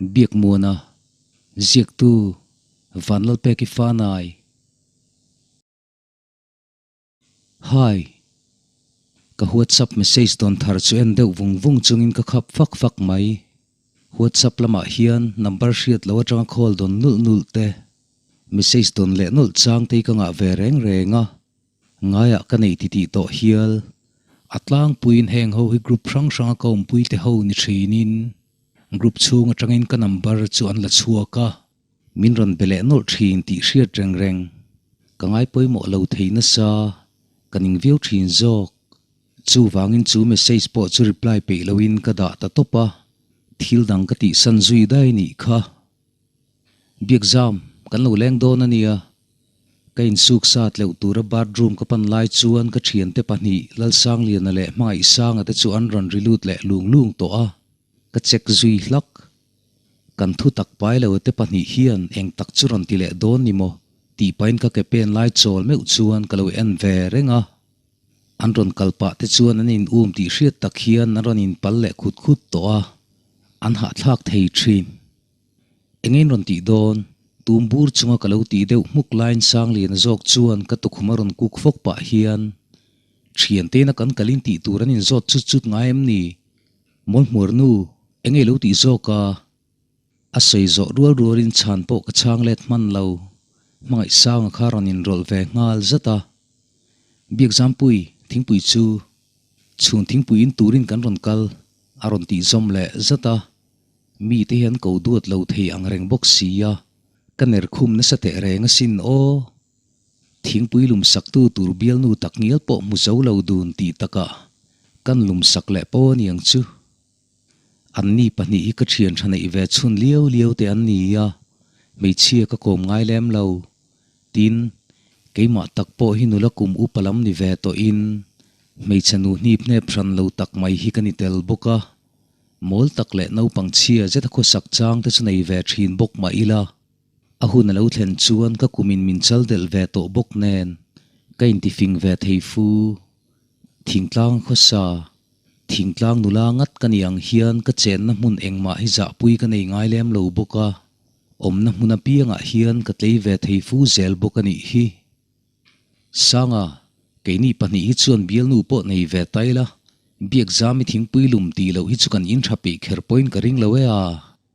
Biakmuana, Ziaktu, Vanlalpeki Fanai. Hi. Ka WhatsApp message dawn thar chu en deuh vung vung chungin ka khap fak fak mai. WhatsApp lamah hian number hriat lo atanga call dawn nulh nulh te, message dawn leh nawlh chang te hi ka ngah ve reng reng a. Ngaiah ka nei titih tawh hial. A tlangpuiin heng ho hi group hrang hranga ka awmpui te ho ni thinin group chhung atangin ka number chu an la chhuak a. Min rawn be leh nawlh thin tih hriat reng reng. Ka ngai pawimawh lo thei nasa, ka ning viau thin zawk. Chuvangin chu message pawh chu reply peih loin ka dah ta tawp a, thil dang ka tihsan zui dai nih kha. Biakzam, kan lo leng dawn a nia. Ka insuk sa tleuh tura bathroom ka pan lai chuan ka thiante pahnih Lalsangliana leh Hmangaihsanga te chu an rawn ri lut leh lung lung tawh a, ka check zui hlak. Kan thu tak pai lo te pahnih hian eng tak chu rawn ti leh dawn ni maw? tih pahin ka ke pen lai chawl meuh chuan ka lo en ve reng a. An rawn kal pah te chuan an in um tih hriat tak hian an rawn in pal leh khut khut tawh a, an hahthlak thei thin. Eng in rawn tih dawn? Tum bur chunga ka lo tih deuh hmuk laiin Sangliana zawk chuan ka tukhum a rawn kuk fawk pah hian, Thianteina kan kalin tih tur an inzawt chut chut ngai em ni? Mawlhmuar nu, eng ei lo tih zawk a? A sawi zawh rual rualin chhan pawh ka chhang let hman lo. Hmangaihsanga kha rawn inrawlh ve nghal zat a. Biakzampui, thingpui chu chhun thingpui in turin kan rawn kal, a rawn tih zawm leh zat a. Mite hi an ko duat lo thei ang reng bawk si a, ka ner khum nasa teh reng asin aw. Thingpui lum saktu tur bialnu tak ngial pawh hmu zo lo dun tih takah kan lum sak leh pawh a niang chu. Anni pahnih hi ka thian tha neih ve chhun liau liau te an ni a, hmeichhia ka kawm ngai lem lo. Tin, keimah tak pawh hi nula kum upa lam ni ve tawhin hmeichhe nu hnip hnep hran lo tak mai hi ka ni tel bawk a. Mawl tak leh naupang chhia zeta khawsak chang te chu nei ve thin bawk mah ila. A hun a lo thlen chuan ka kumin min chal delh ve tawh bawk nen ka intifing ve thei fu. Thingtlang khawsa, thingtlang nula ngat ka ni ang hian ka chenna hmun engmah hi zahpui ka nei ngai lem lo bawk a, awmna hmun apiangah hian ka tlei ve thei fu zel bawk a nih hi. Sanga, keini pahnih hi chuan bialnu pawh nei ve ta ila, Biakzami thingpui lum tih loh hi chu kan inṭha peih kher pawhin ka ring lo e a.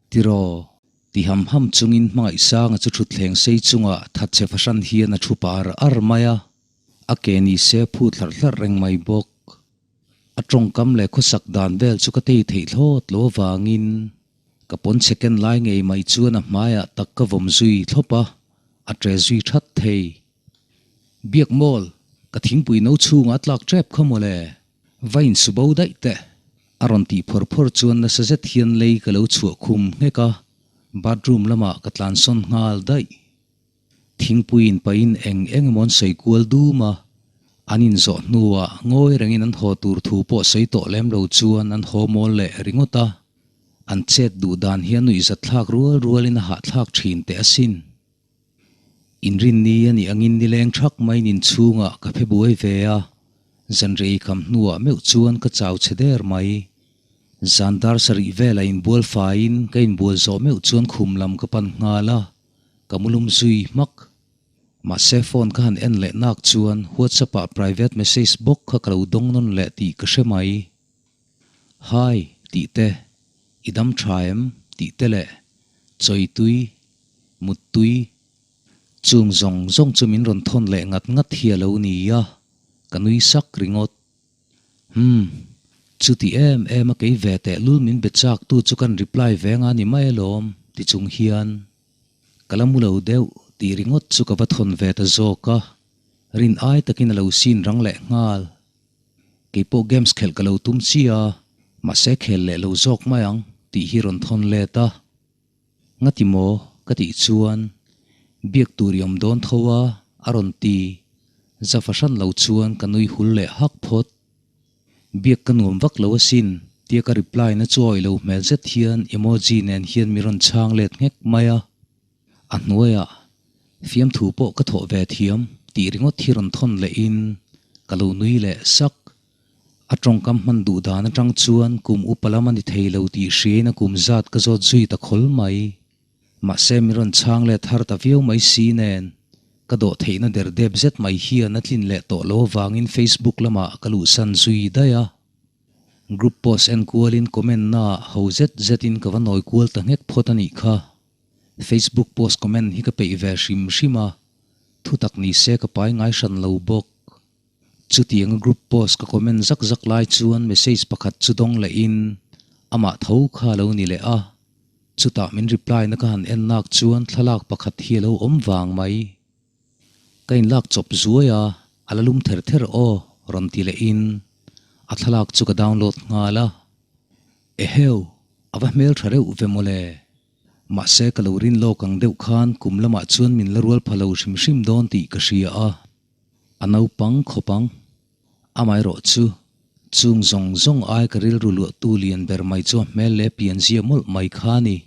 Tiraw? Ti ham ham chungin Hmangaihsanga chu thutthleng sei chungah thatchhe fahran hian a thu par ar mai a, a ke ni se phut hlarh hlarh reng mai bawk. A tawngkam leh khawsak dan vel chu ka tei theih thlawt lo avangin ka pawn chhe ken lai ngei mai chuan a hmaiah tak ka vawm zui thlawp a, a ṭe zui that thei. Biakmawl, ka thingpui no chhungah a tlak ṭep kha mawle. Va insu bo daih teh. A rawn tih phawr phawr chuan nasa zet hian lei ka lo chhuah khum nghek a, bathroom lamah ka tlansawn nghal daih. Thingpui in pahin eng eng emaw an sawi kual dum a, an inzawh hnuah ngawi rengin an haw tur thu pawh sawi tawh lem lo chuan an haw mawl leh ringawt a, an chet duh dan hian nuihzat thlak rual rualin a hahthlak thin teh asin. Inrinni a nih angin nileng thak mai nin chhungah ka phe buai ve a, zanrei kham hnuah meuh chuan ka chau chhe der mai. Zan dar sarih velah inbual faiin ka inbual zawh meuh chuan khum lam ka pan nghal a, ka mu lum zui hmak. Mahse phone ka han en leh nak chuan WhatsApp ah private message bawk kha ka lo dawng nawn leh tih ka hre mai. Hi tih te, i dam tha em tih te leh chawi tui Muttui, chung zawng zawng chu min rawn thawn leh ngat ngat hi a lo ni a, ka nui sak ringawt. Umm, chuti em em a kei ve teh lul min be chak tu chu kan reply ve nga ni mai alawm ti chung hian ka la mu lo deuh tih ringawt chu ka va thawn ve ta zawk a, rin ai takin a lo sin rang leh nghal. Keipawh games khelh ka lo tum chia, mahse khel leh lo zawk mai ang tih hi rawn thawn let a. Ngati maw? ka tih chuan biak tur i awm dawn tho a, a rawn ti. Za fahran lo chuan ka nui hul leh hak phawt. Biak ka nuam vak lo asin tia ka reply na chu awih lo hmel zet hian emoji nen hian mi rawn chhang let nghek mai a. A hnuaiah fiamthu pawh ka thawh ve thiam tih ringawt hi rawn thawn lehin ka lo nui leh sak. A tawngkam hman duh dan atang chuan kum upa lam a ni thei lo tih hriain a kum zat ka zawt zui ta khawl mai. Mahse min rawn chhang leh thar ta viau mai si nen, ka dawh theihna der dep zet mai hian a tlin leh tawh lo avangin Facebook lamah ka luhsan zui daih a. Group post en kualin comment naah ho zet zetin ka va nawi kual ta nghek phawt a nih kha. Facebook post comment hi ka peih ve hrim hrim a, thutak ni se ka pai ngai hran lo bawk. Chutianga group post ka comment zak zak lai chuan message pakhat chu dawng lehin amah tho kha a lo ni leh a. Chutah min reply na ka han en nak chuan thlalak pakhat hi a lo awm vang mai. Ka inlak chawp zuai a, a la lum ther ther aw rawn ti lehin a thlalak chu ka download nghal a. Eheu, a va hmel tha reuh ve mawle. Mahse ka lo rin lawk ang deuh khan kum lamah chuan min la rual pha lo hrim hrim dawn tih ka hria a. A naupang khawp ang. Amaherawh chu, chung zawng zawng ai ka rilru luahtu lian ber mai chu a hmel leh pianzia mawlh mai kha a ni.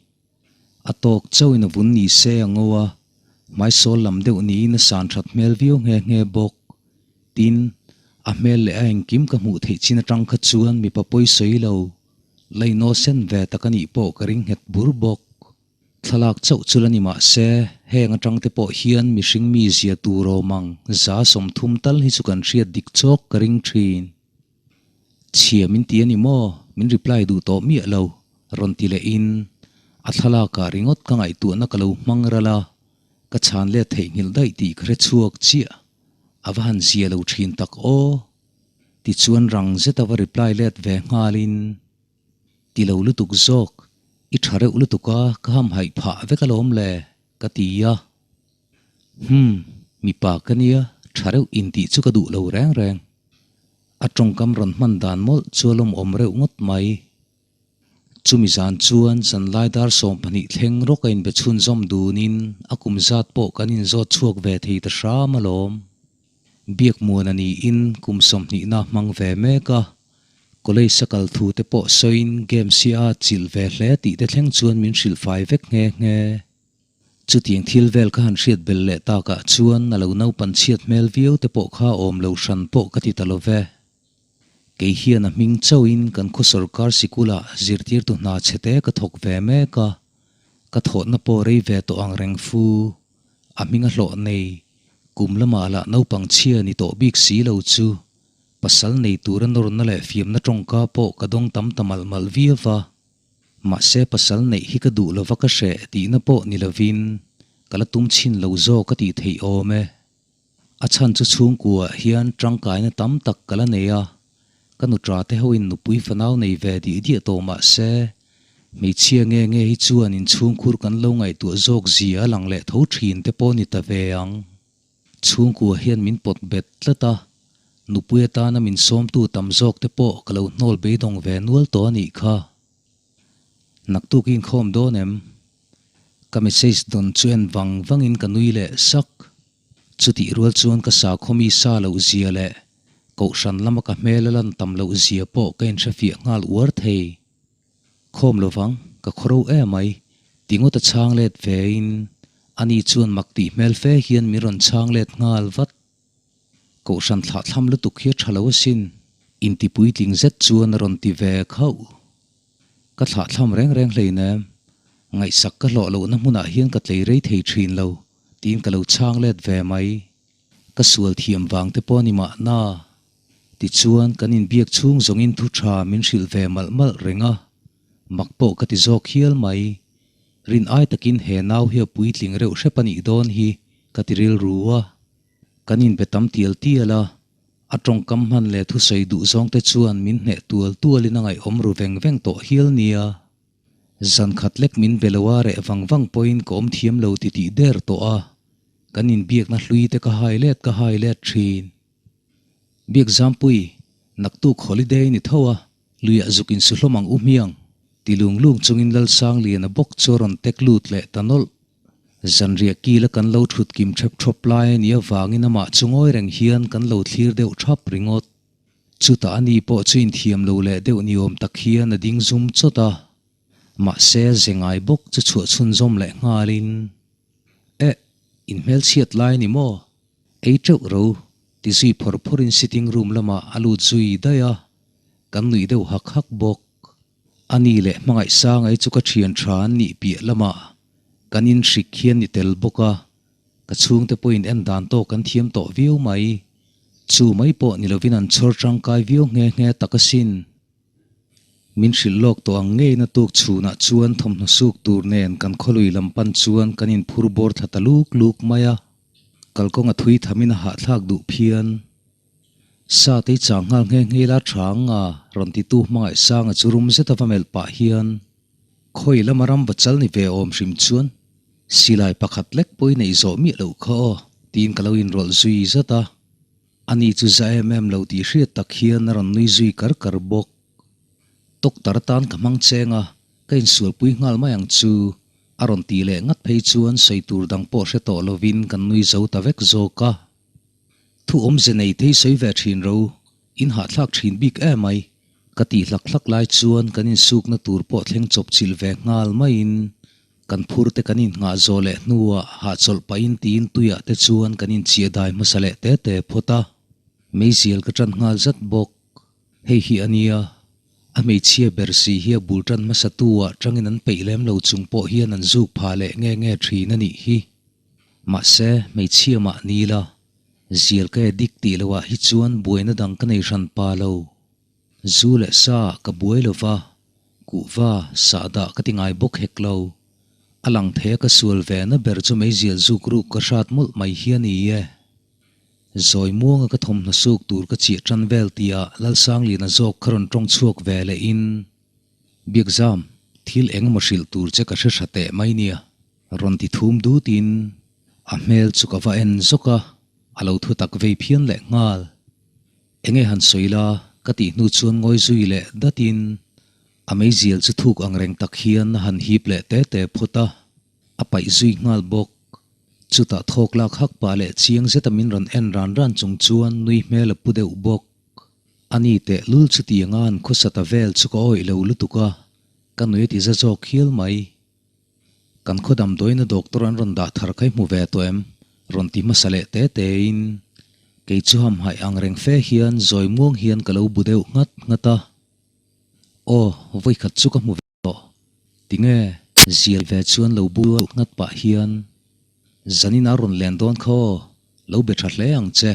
A tawk chauhin a vun ni se a ngo a, hmaisawl lam deuh niin a san that hmel viau nghe nghe bawk. Tin, a hmel leh a engkim ka hmuh theih chin atang kha chuan mipa pawi sawi lo, lainaw sen ve tak a nih pawh ka ring nghet bur bawk. Thlalak chauh chu la ni mah se, heng atang te pawh hian mihring mi zia tur awm ang 30% tal hi chu kan hriat dik chawk ka ring thin. Chhia min ti a ni maw? Min reply duh tawh miah lo, rawn ti lehin a thlalakah ringawt ka ngaihtuahna ka lo hmang ral a, ka chhan let theihnghilh daih tih ka hre chhuak chiah. A va han zia lo thin tak aw. Tichuan rang zeta va reply let ve nghalin. Ti lo lutuk zawk, i tha reuh lutuk a, ka hamhaih phah vek alawm le, ka ti a. Hum, mipa ka nia, tha reuh intih chu ka duh lo reng reng. A tawngkam rawn hman dan mawlh chu a lawmawm reuh ngawt mai. Chumi zan chuan zanlai dar 12 thleng rawk a inbe chhunzawm dunin a kum zat pawh kan inzawt chhuak ve thei ta hram alawm. Biakmuana niin kum 20 na hmang ve mek a, College a kal thu te pawh sawiin games hi a chilh ve hle tih te thleng chuan min hrilh fai vek nghe nghe. Chutiang thil vel ka han hriat bel leh takah chuan a lo naupan chhiat hmel viau te pawh kha awm lo hran pawh ka ti ta lo ve. Kei hian a hming chauhin kan khaw sorkar sikulah zirtirtu hna chhete ka thawk ve mek a, ka thawhna pawh rei ve tawh ang reng fu. A hming a hlawh nei, kum lamah lah naupang chhia ni tawh bik si lo chu Pasal nei tura nawrna leh fiamna tawngka pawh ka dawng tam ta malh malh viau va. Mahse pasal neih hi ka duh lova ka hreh tihna pawh ni lovin ka la tum chhin lo zawk a tih theih awm e. A chhan chu chhungkuaah hian tangkaina tam tak ka la nei a, ka nutra te hoin nupui fanau nei ve dih diah tawh mahse hmeichhia nge nge hi chuan inchhungkhur kan lo ngaihtuah zawk zia a lang leh tho thin te pawh ni ta ve ang. Chhungkua hian min pawt bet tlat a, nupui atana min sawmtu tam zawk te pawh ka lo hnawl beidawng ve nual tawh a nih kha. Naktuk i inkhawm dawn em? Ka message dawn chu en vang vangin ka nui leh sak. Chutih rual chuan ka sakhaw mi sa loh zia leh kohhran lama ka hmel a lan tam loh zia pawh ka inhrefiah nghal uar thei. Khawm lovang, ka khawro emai, ti ngawt a chhang let vein ani chuan mak tih hmel fe hian min rawn chhang let nghal vat. Kohhran thlah thlam lutuk hi a tha lo asin, inti puitling zet chuan a rawn ti ve khauh. Ka thlah thlam reng reng hleinem, ngaihsak ka hlawh lohna hmunah hian ka tlei rei thei thin lo, tiin ka lo chhang let ve mai. Ka sual thiam vang te pawh a ni mahna. Tichuan, kan inbiak chhung zawngin thu tha min hrilh ve malh malh reng a, mak pawh ka ti zawk hial mai. Rin ai takin he nau hi a puitling reuh hrep a nih dawn hi ka ti rilru a. Kan inbe tam tial tial a, a tawngkam hman leh thusawi duh zawngte chuan min hneh tual tualin a ngaihawm ru veng veng tawh hial nia. Zan khat lek min be lo a reh vang vang pawhin ka awm thiam lo ti tih der tawh a, kan inbiakna hlui te ka hai let ka hai let thin. Biakzampui, naktuk holiday ni tho a, luiah zuk insu hlawm ang u hmiang, ti lung lung chungin Lalsangliana bawk chu a rawn tek lut leh ta nawlh. Zanriah kila kan lo thut kim thep thawp lai a nih avangin amah chu ngawi reng hian kan lo thlir deuh thap ringawt. Chutah ani pawh chu inthiam lo leh deuh ni awm tak hian a ding zum chawt a. Mahse, ze ngai bawk chu chhuah chhunzawm leh nghalin, Eh, in hmelchhiat lai ni maw? Ei teuh ro, ti zui phawr phawrin sitting room lamah a lut zui daih a. Kan nuih deuh hak hak bawk. A ni leh hmangaih sangai chu ka thian tha an nih piah lamah kan inhrik hian ni tel bawk a, ka chhungte pawhin en dan tawk kan thiam tawh viau mai. Chu mai pawh ni lovin an chhawr tangkai viau nghe nghe tak asin. Min hrilh lawk tawh ang ngei na tuk chhunah chuan thawmhnaw suk tur nen kan khawlui lam pan chuan kan inphur bawr thla ta luk luk mai a, kalkawng a thui thamin a hahthlak duh phian. Sa tei chang nghal nghe nghe la tha ang a rawn titu hmangaih sanga chu rum zet a va melh pah hian khawi lama ram va chal ni ve awm hrim chuan silai pakhat lek pawhin a i zawh miah loh kha aw tiin ka lo inrawlh zui zat a. Ani chu za em em lo tih hriat tak hian a rawn nui zui kar kar bawk. Doctor atan ka hmang cheng a, ka insualpui nghal mai ang chu a rawn tih leh ngat phei chuan sawi tur dang pawh hre tawh lovin kan nui zo ta vek zawk a. Thu awmze nei thei sawi ve thin ro, in hahthlak thin bik em ai. Ka tih hlak hlak lai chuan kan insukna tur pawh thleng chawp chilh ve nghal maiin kan phur te kan innghah zawh leh hnuah hahchawlh pahin tiin tuiah te chuan kan inchiah dai hmasa leh te te phawt a. Meizial ka tan nghal zat bawk. Hei hi a nia, a hmeichhia ber si hi a bul tan hmasa tu ah tangin an peih lem lo chung pawh hian an zuk phah leh nge nge thin a nih hi. Mahse, hmeichhia mah ni la, zial ka edik tih loh ah hi chuan buaina dang ka nei hran pa lo. Zu leh sa ah ka buai lo va, kuhva, sahdah ka ti ngai bawk hek lo. A lang thei a ka sual ve na ber chu meizial zuk ruk ka hrat mawlh mai hi a ni e. Zawi muanga ka thawmhnaw suk tur ka chiah tan vel tihah Lalsangliana zawk kha rawn tawng chhuak ve leh in, Biakzam, thil eng emaw hrilh tur che ka hre hra teh mai nia, rawn ti thum dut in a hmel chu ka va en zawk a, a lo thu tak vei phian leh nghal. Enge han sawi la ka tih hnu chuan ngawi zui leh dat in a meizial chu thuk ang reng tak hian a han hip leh te te phawt a. A paih zui nghal bawk. Chutah thawk lak hak pah leh chiang zeta min rawn en ran ran chung chuan nui hmel a pu deuh bawk. A ni teh lul chutianga an khawsa ta vel chu ka awih lo lutuk a, ka nui a ti za zawk hial mai. Kan khaw damdawiina doctor an rawn dah thar kha i hmu ve tawh em? Rawn ti hmasa leh te tein kei chu hamhaih ang reng fe hian zawi muang hian ka lo bu deuh nghat nghat a. Aw, vawikhat chu ka hmu ve. Tawh. Tinge? Zial ve chuan lo bu nghat pah hian, Zanin a rawn len dawn kha aw, lo be tha hle ang che.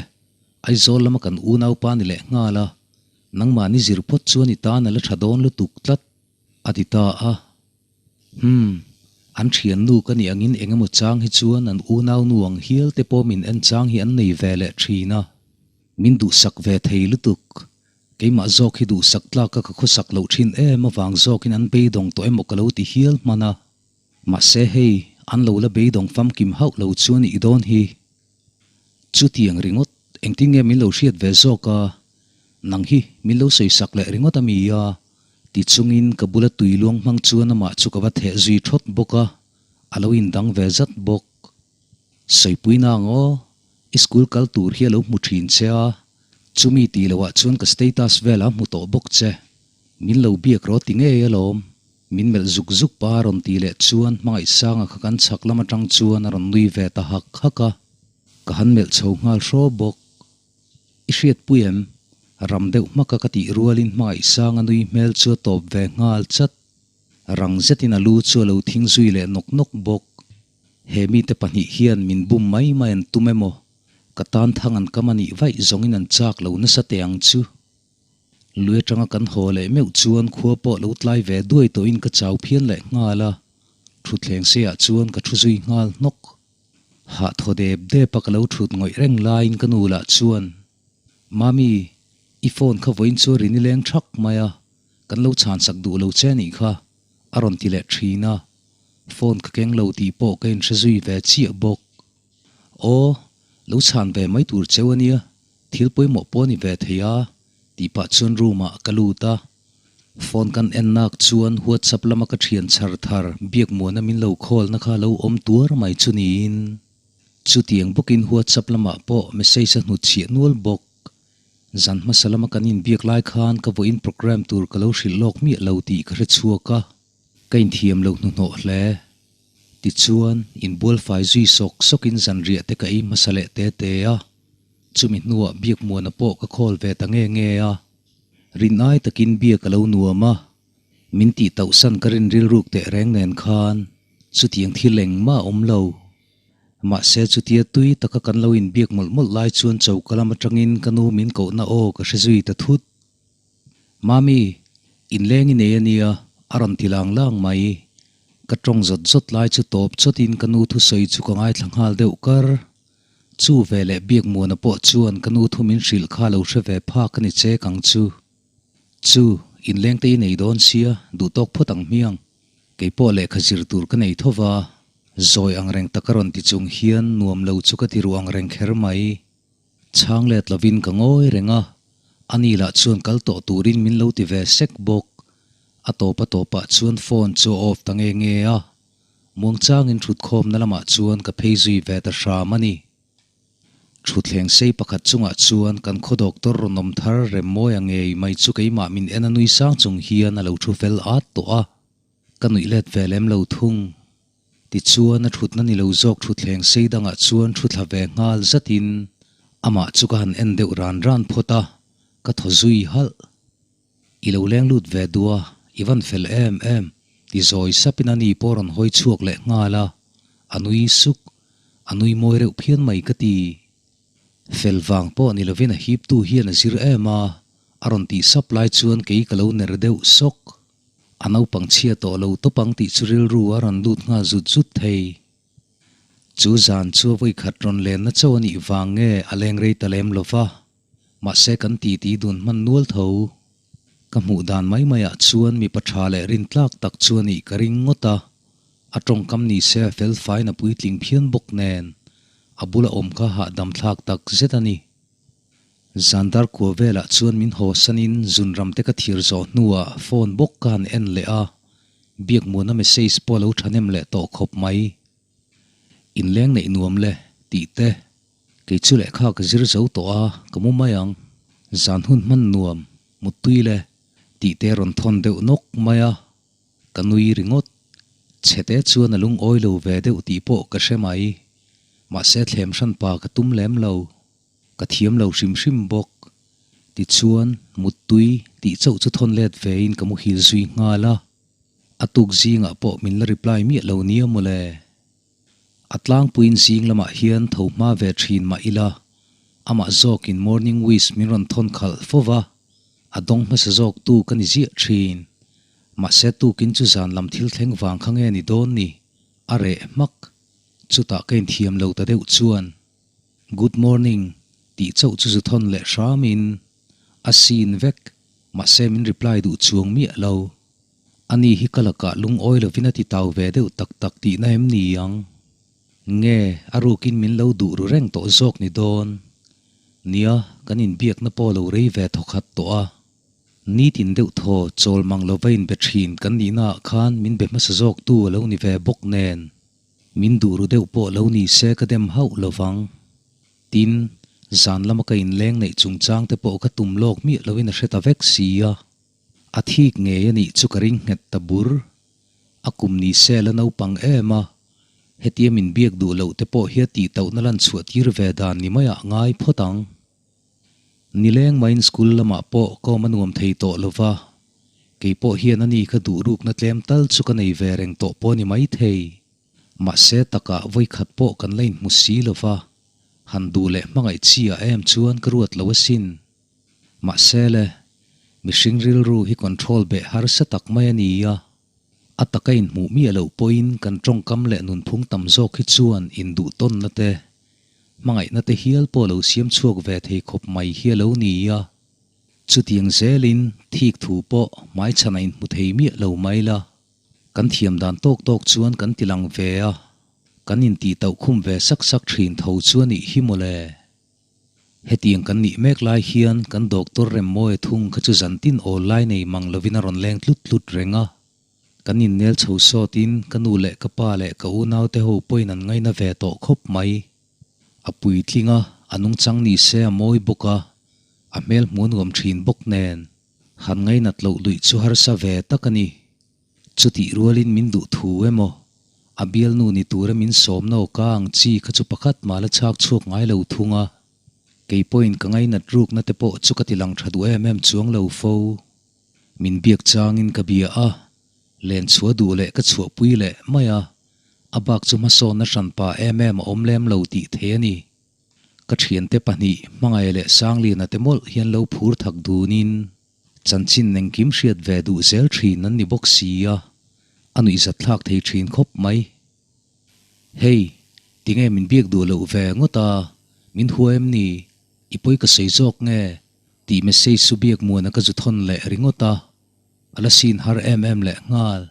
Aizawl lama kan unaupa ni leh nghal a, nangmah ni zir phawt chuan i tan a la tha dawn lutuk tlat, a ti ta a. Umm, an thiannu ka nih angin eng emaw chang hi chuan an unaunu ang hial te pawh min en chang hi an nei ve leh thin a. Min duhsak ve thei lutuk. Keimah zawk hi duhsak tlak ka ka khawsak loh thin em avang zawkin an beidawng tawh emaw ka lo ti hial hman a. Mahse hei, an lo la beidawng famkim hauh lo chu a nih dawn hi. Chutiang ringawt, engtin nge min lo hriat ve zawk a? Nang hi min lo sawisak leh ringawt a mi a? Ti chungin ka bula tui luang hmang chuan amah chu ka va theh zui thawt bawk a, a lo indang ve zat bawk. Sawipuina ang aw, i school kal tur hi a lo hmu thin che a, Chumi tih loh ah chuan ka status vel a hmu tawh bawk che. Min lo biak rawh ti ngei alawm. Min melh zuk zuk pa a rawn tih leh chuan Hmangaihsanga kha kan chhak lam atang chuan a rawn nui ve ta hak hak a. Ka han melh chho nghal hraw bawk. I hriatpui em? Ram deuh hmaka ka tih rualin Hmangaihsanga nui hmel chu a tawp ve nghal chat. Rang zetin a lu chu a lo thing zui leh nawk nawk bawk. He mite pahnih hian min bum mai mai an tum emaw? Ka tan thang an kam a nih vaih zawngin an chak lo nasa teh ang chu. Lui atanga kan haw leh meuh chuan khua pawh lo tlai ve duai tawhin ka chau phian leh nghal a, thutthleng seiah chuan ka thu zui nghal hnawk. Hah thaw dep dep a ka lo thut ngawih reng laiin ka nu lah chuan, Mami, i phone kha vawiin chu a ri nileng thak mai a, kan lo chhansak duh lo che anih kha, a rawn ti leh thin a. Phone ka keng lo tih pawh ka inhre zui ve chiah bawk. Aw, lo chhan ve mai tur cheu a nia, thil pawimawh pawh a ni ve thei a, tih pah chuan room ah ka lut a. Phone kan en nak chuan WhatsApp lama ka thian chhar thar Biakmuana min lo call na kha lo awm tuar mai chu niin. Chutiang bawkin WhatsApp lamah pawh message a hnutchhiah nual bawk. Zan hmasa lama kan inbiak lai khan ka vawiin program tur ka lo hrilh lawk miah lo tih ka hre chhuak a. Ka inthiam lo hnuhnawh hle. Tichuan, inbualfai zui sawk sawkin zanriah te ka ei hmasa leh te te a. Chumi hnuah Biakmuana pawh ka call ve ta nge nge a. Rinai takin biak a lo nuam a, min tih tauhsan ka rin rilruk teh reng nen khan chutiang thil engmah a awm lo. Mahse chutia tui taka kan lo inbiak mawlh mawlh lai chuan choka lam atangin ka nu min kohna aw ka hre zui ta thut. Mami, inleng i nei a nia, a rawn ti lang lang mai. Ka tawng zawt zawt lai chu tawp chawtin ka nu thusawi chu ka ngaithla nghal deuh kar. Chu ve leh Biakmuana pawh chuan ka nu thu min hrilh kha lo hre ve phak a ni chek ang chu. Chu, inleng te i nei dawn sia, duh tawk phawt ang hmiang. Kei pawh lehkha zir tur ka nei tho va, zawi ang reng taka rawn ti chung hian nuam lo chu ka ti ruh ang reng kher mai. Chhang let lovin ka ngawi reng a, ani lah chuan kal tawh turin min lo ti ve sek bawk. A tawp a tawpah chuan phone chu a off ta nge nge a, Muangchangin thutkhawmna lamah chuan ka phei zui ve ta hram a ni. Thutthleng sei pakhat chungah chuan kan khaw doctor rawn awm thar Remmawia ngei mai chu keimah min en a nui sang chung hian a lo thu fel at tawh a, ka nuih let ve lem lo thung. Tichuan a thutna ni lo zawk thutthleng sei dangah chuan thu thla ve nghal zatin amah chu ka han en deuh ran ran phawt a, ka thaw zui halh. I lo leng lut ve duh a, i van fel em em, ti zawi sapin a ni pawh rawn hawi chhuak leh nghal a, a nui suk, a nui mawi reuh phian mai ka ti. Fel vang pawh ni lovin a hiptu hian a zir em a, a rawn tih sap lai chuan kei ka lo ner deuh sawk. A naupang chhia tawh lo tawp ang tih chu rilru a rawn lut nghal zut zut thei. Chu zan chu a vawikhat rawn lenna chauh a nih vang nge a leng rei ta lem lova. Mahse kan titi dun hman nual tho. Ka hmuh dan mai maiah chuan mipa tha leh rintlak tak chu a nih ka ring ngawt a, a tawngkam ni se a fel faiin a puitling phian bawk nen a bula awm kha hahdam thlak tak zet a ni. Zandar kua velah chuan min haw sanin zunram te ka thir zawh hnuah phone bawk ka han en leh a, Biakmuana message pawh a lo thahnem leh tawh khawp mai. Inleng neih nuam le tih te Kei chu lehkha ka zir zo tawh a, ka mu mai ang. Zan hun hman nuam, muttui le, tih te rawn thawn deuh nawk mai a, ka nui ringawt. Chhete chuan a lungawi lo ve deuh tih pawh ka hre mai. Mahse thlem hran pa ka tum lem lo. Ka thiam lo hrim hrim bawk. Tichuan, muttui tih chauh chu thawn let vein ka muhil zui nghal a. A tuk zingah pawh min la reply miah lo nia mawle. A tlangpuiin zing lamah hian tho hma ve thin mah ila, amah zawkin morning wish min rawn thawn khalh fo va, a dawng hmasa zawk tu ka ni ziah thin. Mahse tukin chu zan lam thil thleng vang kha nge ni dawn ni? A reh hmak. Chutah ka inthiam lo ta deuh chuan, Good morning tih chauh chu zu thawn leh hramin a sin vek, mahse min reply duh chuang miah lo. Ani hi ka lakah lungawi lovin a ti tau ve deuh tak tak tihna em ni ang? Nge, a rukin min lo duh ru reng tawh zawk ni dawn? Nia, kan inbiakna pawh lo rei ve thawkhat tawh a. Nitin deuh thaw chawl mang lova inbe thin kan nihnaah khan min be hmasa zawktu a lo ni ve bawk nen. Min duh ru deuh pawh lo ni se ka dem hauh lovang. Tin, zan lama ka inleng neih chungchang te pawh ka tum lawk miah loin a hre ta vek si a. A thik ngei a nih chu ka ring nghet ta bur. A kum ni se la naupang em a, hetia min biak duh loh te pawh hi a tih tauhna lan chhuah tir ve dan ni maiah ngai phawt ang. Nileng maiin school lamah pawh ka awm a nuam thei tawh lo va, kei pawh hian ani kha duh rukna tlem tal chu ka nei ve reng tawh pawh a ni maithei. Mahse takah vawikhat pawh kan la inhmu si lo va, han duh leh hmangaih chi ah em chuan ka ruat lo asin. Mahse le, mihring rilru hi control beh harsa tak mai a ni a, a taka inhmuh miah loh pawhin kan tawngkam leh nunphung tam zawk hi chuan induhtawnna te, hmangaihna te hial pawh lo siam chhuak ve thei khawp mai hi a lo ni a. Chutiang zelin thik thu pawh hmaichhan a inhmu thei miah lo mai la, kan thiam dan tawk tawk chuan kan ti lang ve a, kan intih tauh khum ve sak sak thin tho chu a nih hi mawle. Hetiang kan nih mek lai hian kan doctor Remmawia thung kha chu zantin awl lai nei mang lovin a rawn leng tlut tlut reng a. Kan innel chho sawtin ka nu leh ka pa leh ka unaute ho pawhin an ngaina ve tawh khawp mai. A puitling a, a nungchang ni se a mawi bawk a, a hmel hmu nuam thin bawk nen han ngainat loh luih chu harsa ve tak a ni. Chutih rualin min duh thu emaw, a bialnu ni tura min sawmna awka ang chi kha chu pakhat mah la chhak chhuak ngai lo thung a. Kei pawhin ka ngainat rukna te pawh chu ka ti lang tha duh em em chuang lo fo. Min biak changin ka bia a, len chhuah duh leh ka chhuahpui leh mai a, a bak chu hmasawnna hranpa em em a awm lem lo tih thei a ni. Ka thiante pahnih Hmangaih leh Sangliana te mawlh hian lo phur thak dunin chanchin engkim hriat ve duh zel thin an ni bawk si a, a nuihzatthlak thei thin khawp mai. Hei, tinge min biak duh loh ve ngawt a, min hua em ni? I pawi ka sawi zawk nge? tih message chu biak muana ka zu thawn leh ringawt a, a la sin har em em leh nghal.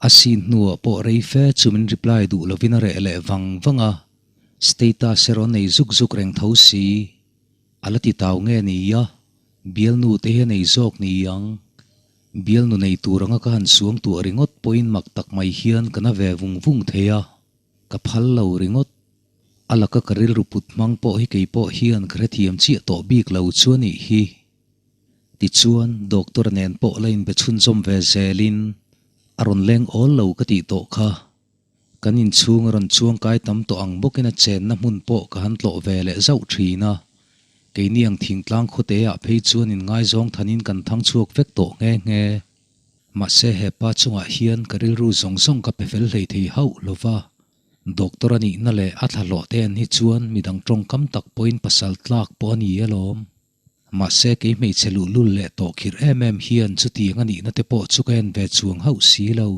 A sin hnuah pawh rei fe chu min reply duh lovin a reh leh vang vang a, status erawh nei zuk zuk reng tho si. A la ti tau nge ni a, bialnu te hi a nei zawk ni ang. Bialnu nei tur anga ka han suang tuah ringawt pawhin mak tak mai hian ka na ve vung vung thei a, ka phal lo ringawt. A laka ka rilru put hmang pawh hi kei pawh hian ka hrethiam chiah tawh bik lo chu a nih hi. Tichuan, doctor nen pawh la inbe chhunzawm ve zelin a rawn leng awl lo ka tih tawh kha. Kan inchhung a rawn chuang kai tam tawh ang bawkin a chenna hmun pawh ka han tlawh ve leh zauh thin a. Keini ang thingtlang khawteah phei chuan inngaizawng thanin kan thang chhuak vek tawh nghe nghe. Mahse he pa chungah hian ka rilru zawng zawng ka pe fel hlei thei hauh lo va. Doctor a nihna leh a thlahlawh te an hi chuan midang tawngkam tak pawhin pasal tlak pawh a ni alawm. Mahse kei hmeichhe luhlul leh tawh khirh em em hian chutiang a nihna te pawh chu ka en ve chuang hauh si lo.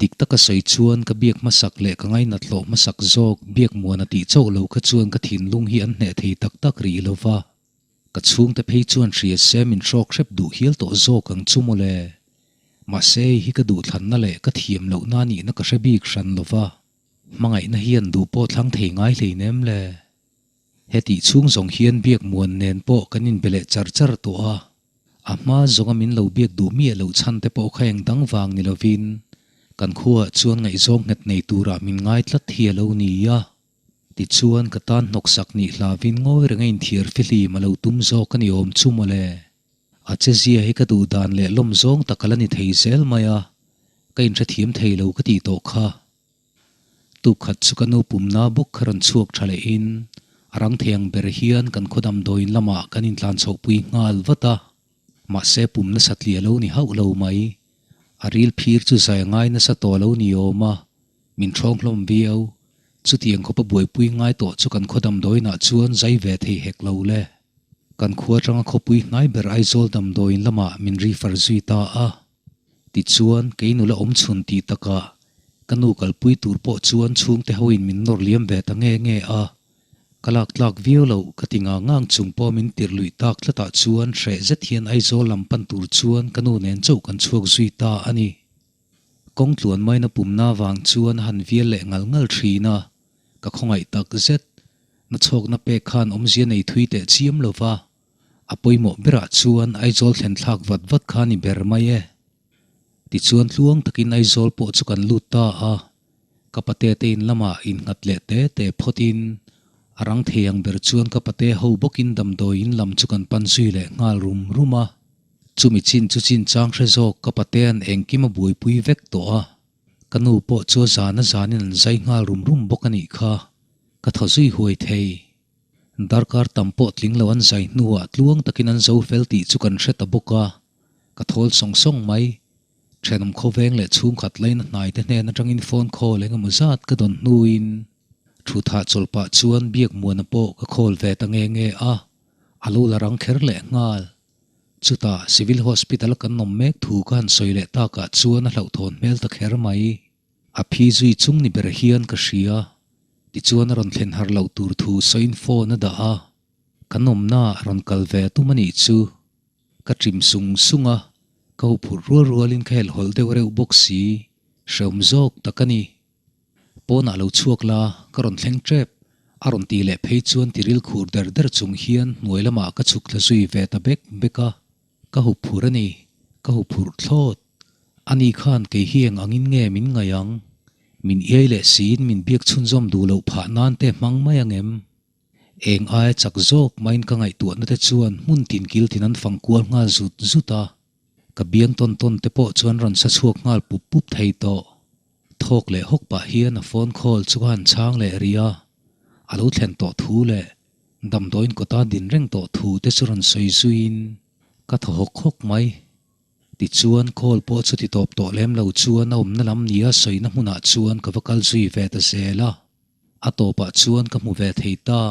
Dik taka sawi chuan ka biak hmasak leh ka ngainat hlawh hmasak zawk biak muana tih chauh lo kha chuan ka thinlung hi an hneh thei tak tak rih lo va. Ka chhungte phei chuan hria se min hrawk hrep duh hial tawh zawk ang chu mawle. Mahse hei hi ka duhthlanna leh ka thiam lohna nihna ka hre bik hran lo va. Hmangaihna hian duh pawh thlang thei ngai hleinem le. Hetih chhung zawng hian biak muan nen pawh kan inbe leh char char tawh a. A hma zawnga min lo biak duh miah loh chhan te pawh kha eng dang vang ni lovin kan khuaah chuan ngaihzawng nghet nei turah min ngai tlat hi a lo ni a. Tichuan ka tan hnawksak nih hlavin ngawi renga inthiar fihlim a lo tum zawk a ni awm chu mawle. A che zia hi ka duh dan leh lawm zawng tak a la ni thei zel mai a, ka inhrethiam thei lo ka tih tawh kha. Tukhat chu ka nu pumna bawk kha rawn chhuak tha lehin a rang thei ang ber hian kan khaw damdawiin lamah kan intlan chhohpui nghal vat a. Mahse pum nasa tli a lo ni hauh lo mai. A ril phir chu zai a ngai nasa tawh a lo ni awm a, min ṭhawng hlawm viau. Chutiang khawpa buaipui ngai tawh chu kan khaw damdawiinah chuan zai ve thei hek lo le. Kan khua aṭanga khawpui hnai ber Aizawl damdawiin lamah min refer zui ta a. Tichuan, kei nula awm chhun tih takah ka nu kalpui tur pawh chuan chhungte hoin min nawr liam ve ta nge nge a. Ka lak tlak viau loh ka ti ngang ngang chung pawh min tirh luih tak tlatah chuan hreh zet hian Aizawl lam pan tur chuan ka nu nen chauh kan chhuak zui ta a ni. Kawng tluan maina pumna vang chuan a han vial leh ngal ngal thin a, ka khawngaih tak zet. Nachhawkna pek khan awmzia nei thui teh chiam lo va, A pawimawh berah chuan Aizawl thlen thlak vat vat kha a ni ber mai e. Tichuan tluang takin Aizawl pawh chu kan lut ta a, ka pate te in lamah innghat leh te te phawtin a rang thei ang ber chuan ka pate ho bawkin damdawi in lam chu kan pan zui leh nghal rum rum a. Chumi chin chu chin chang hre zawk ka patean engkim a buaipui vek tawh a, ka nu pawh chu a zan a zanin an zai nghal rum rum bawk a nih kha, ka thaw zui huai thei. Darkar tam pawh tling lo an zai hnuah tluang takin an zo fel tih chu kan hre ta bawk a, ka thawl sawng sawng mai. Thenawm khawveng leh chhungkhat laina hnai te hnen atangin phone call eng emaw zat ka dawn hnuin thuthah chawlh pah chuan biak muana pawh ka call ve ta nge nge a, a lo la rang kher leh nghal. Chutah Civil Hospital a kan awm mek thu ka han sawi leh takah chuan a hlauhthawn hmel ta kher mai. A phi zui chung ni ber hian ka hria. Tichuan a rawn thlen har loh tur thu sawiin phone a dah a, kan awmna a rawn kal ve tum a nih chu. Ka ṭim sung sung a, ka huphurh rual rualin ka helhhawlh deuh reuh bawk si, hreawm zawk tak a ni. Pawnah lo chhuak la, ka rawn thleng ṭep, a rawn tih leh phei chuan tiril khur der der chung hian hnuai lamah ka chhuk thla zui ve ta bek bek a. Ka huphurh a ni, ka huphurh thlawt. Ani khan kei hi eng angin nge min ngaih ang? Min iai leh siin min biak chhunzawm duh loh phah nan te hmang mai ang em? Eng aia chak zawk maiin ka ngaihtuahna te chuan hmun tin kil tin an fang kual nghal zut zut a. Ka biang tawn tawn te pawh chuan rawn sa chhuak nghal pup pup thei tawh. Thawk leh hawk pah hian a phone call chu ka han chhang leh rih a, a lo thlen tawh thu leh. Damdawiin kawta din reng tawh thu te chu rawn sawi zuiin ka thaw hawk hawk mai. Tichuan call pawh chu ti tawp tawh lem lo chuan a awmna lam nia sawina hmunah chuan ka va kal zui ve ta zel a. A tawpah chuan ka hmu ve thei ta.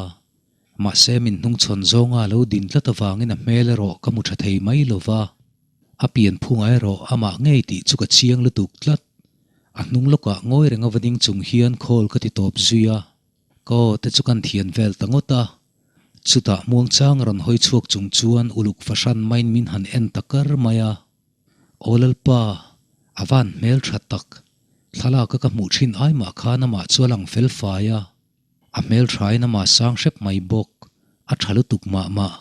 Mahse min hnungchhawn zawnga lo din tlat avangin a hmel erawh ka hmu tha thei mai lo va. A pian phungah erawh amah ngei tih chu ka chiang lutuk tlat. A hnung lawkah ngawi reng ava ding chung hian call ka ti tawp zui a. Ka aw te chu kan thian vel ta ngawt a. Chutah muangchang a rawn hawi chhuak chung chuan uluk fahran maiin min han en ta kar mai a. Aw Lalpa, a van hmel tha tak. Thlalak a ka hmuh thin ai mah khan amah chu a lang fel fai a. A hmel thain amah sang hrep mai bawk, a tha lutuk mah mah.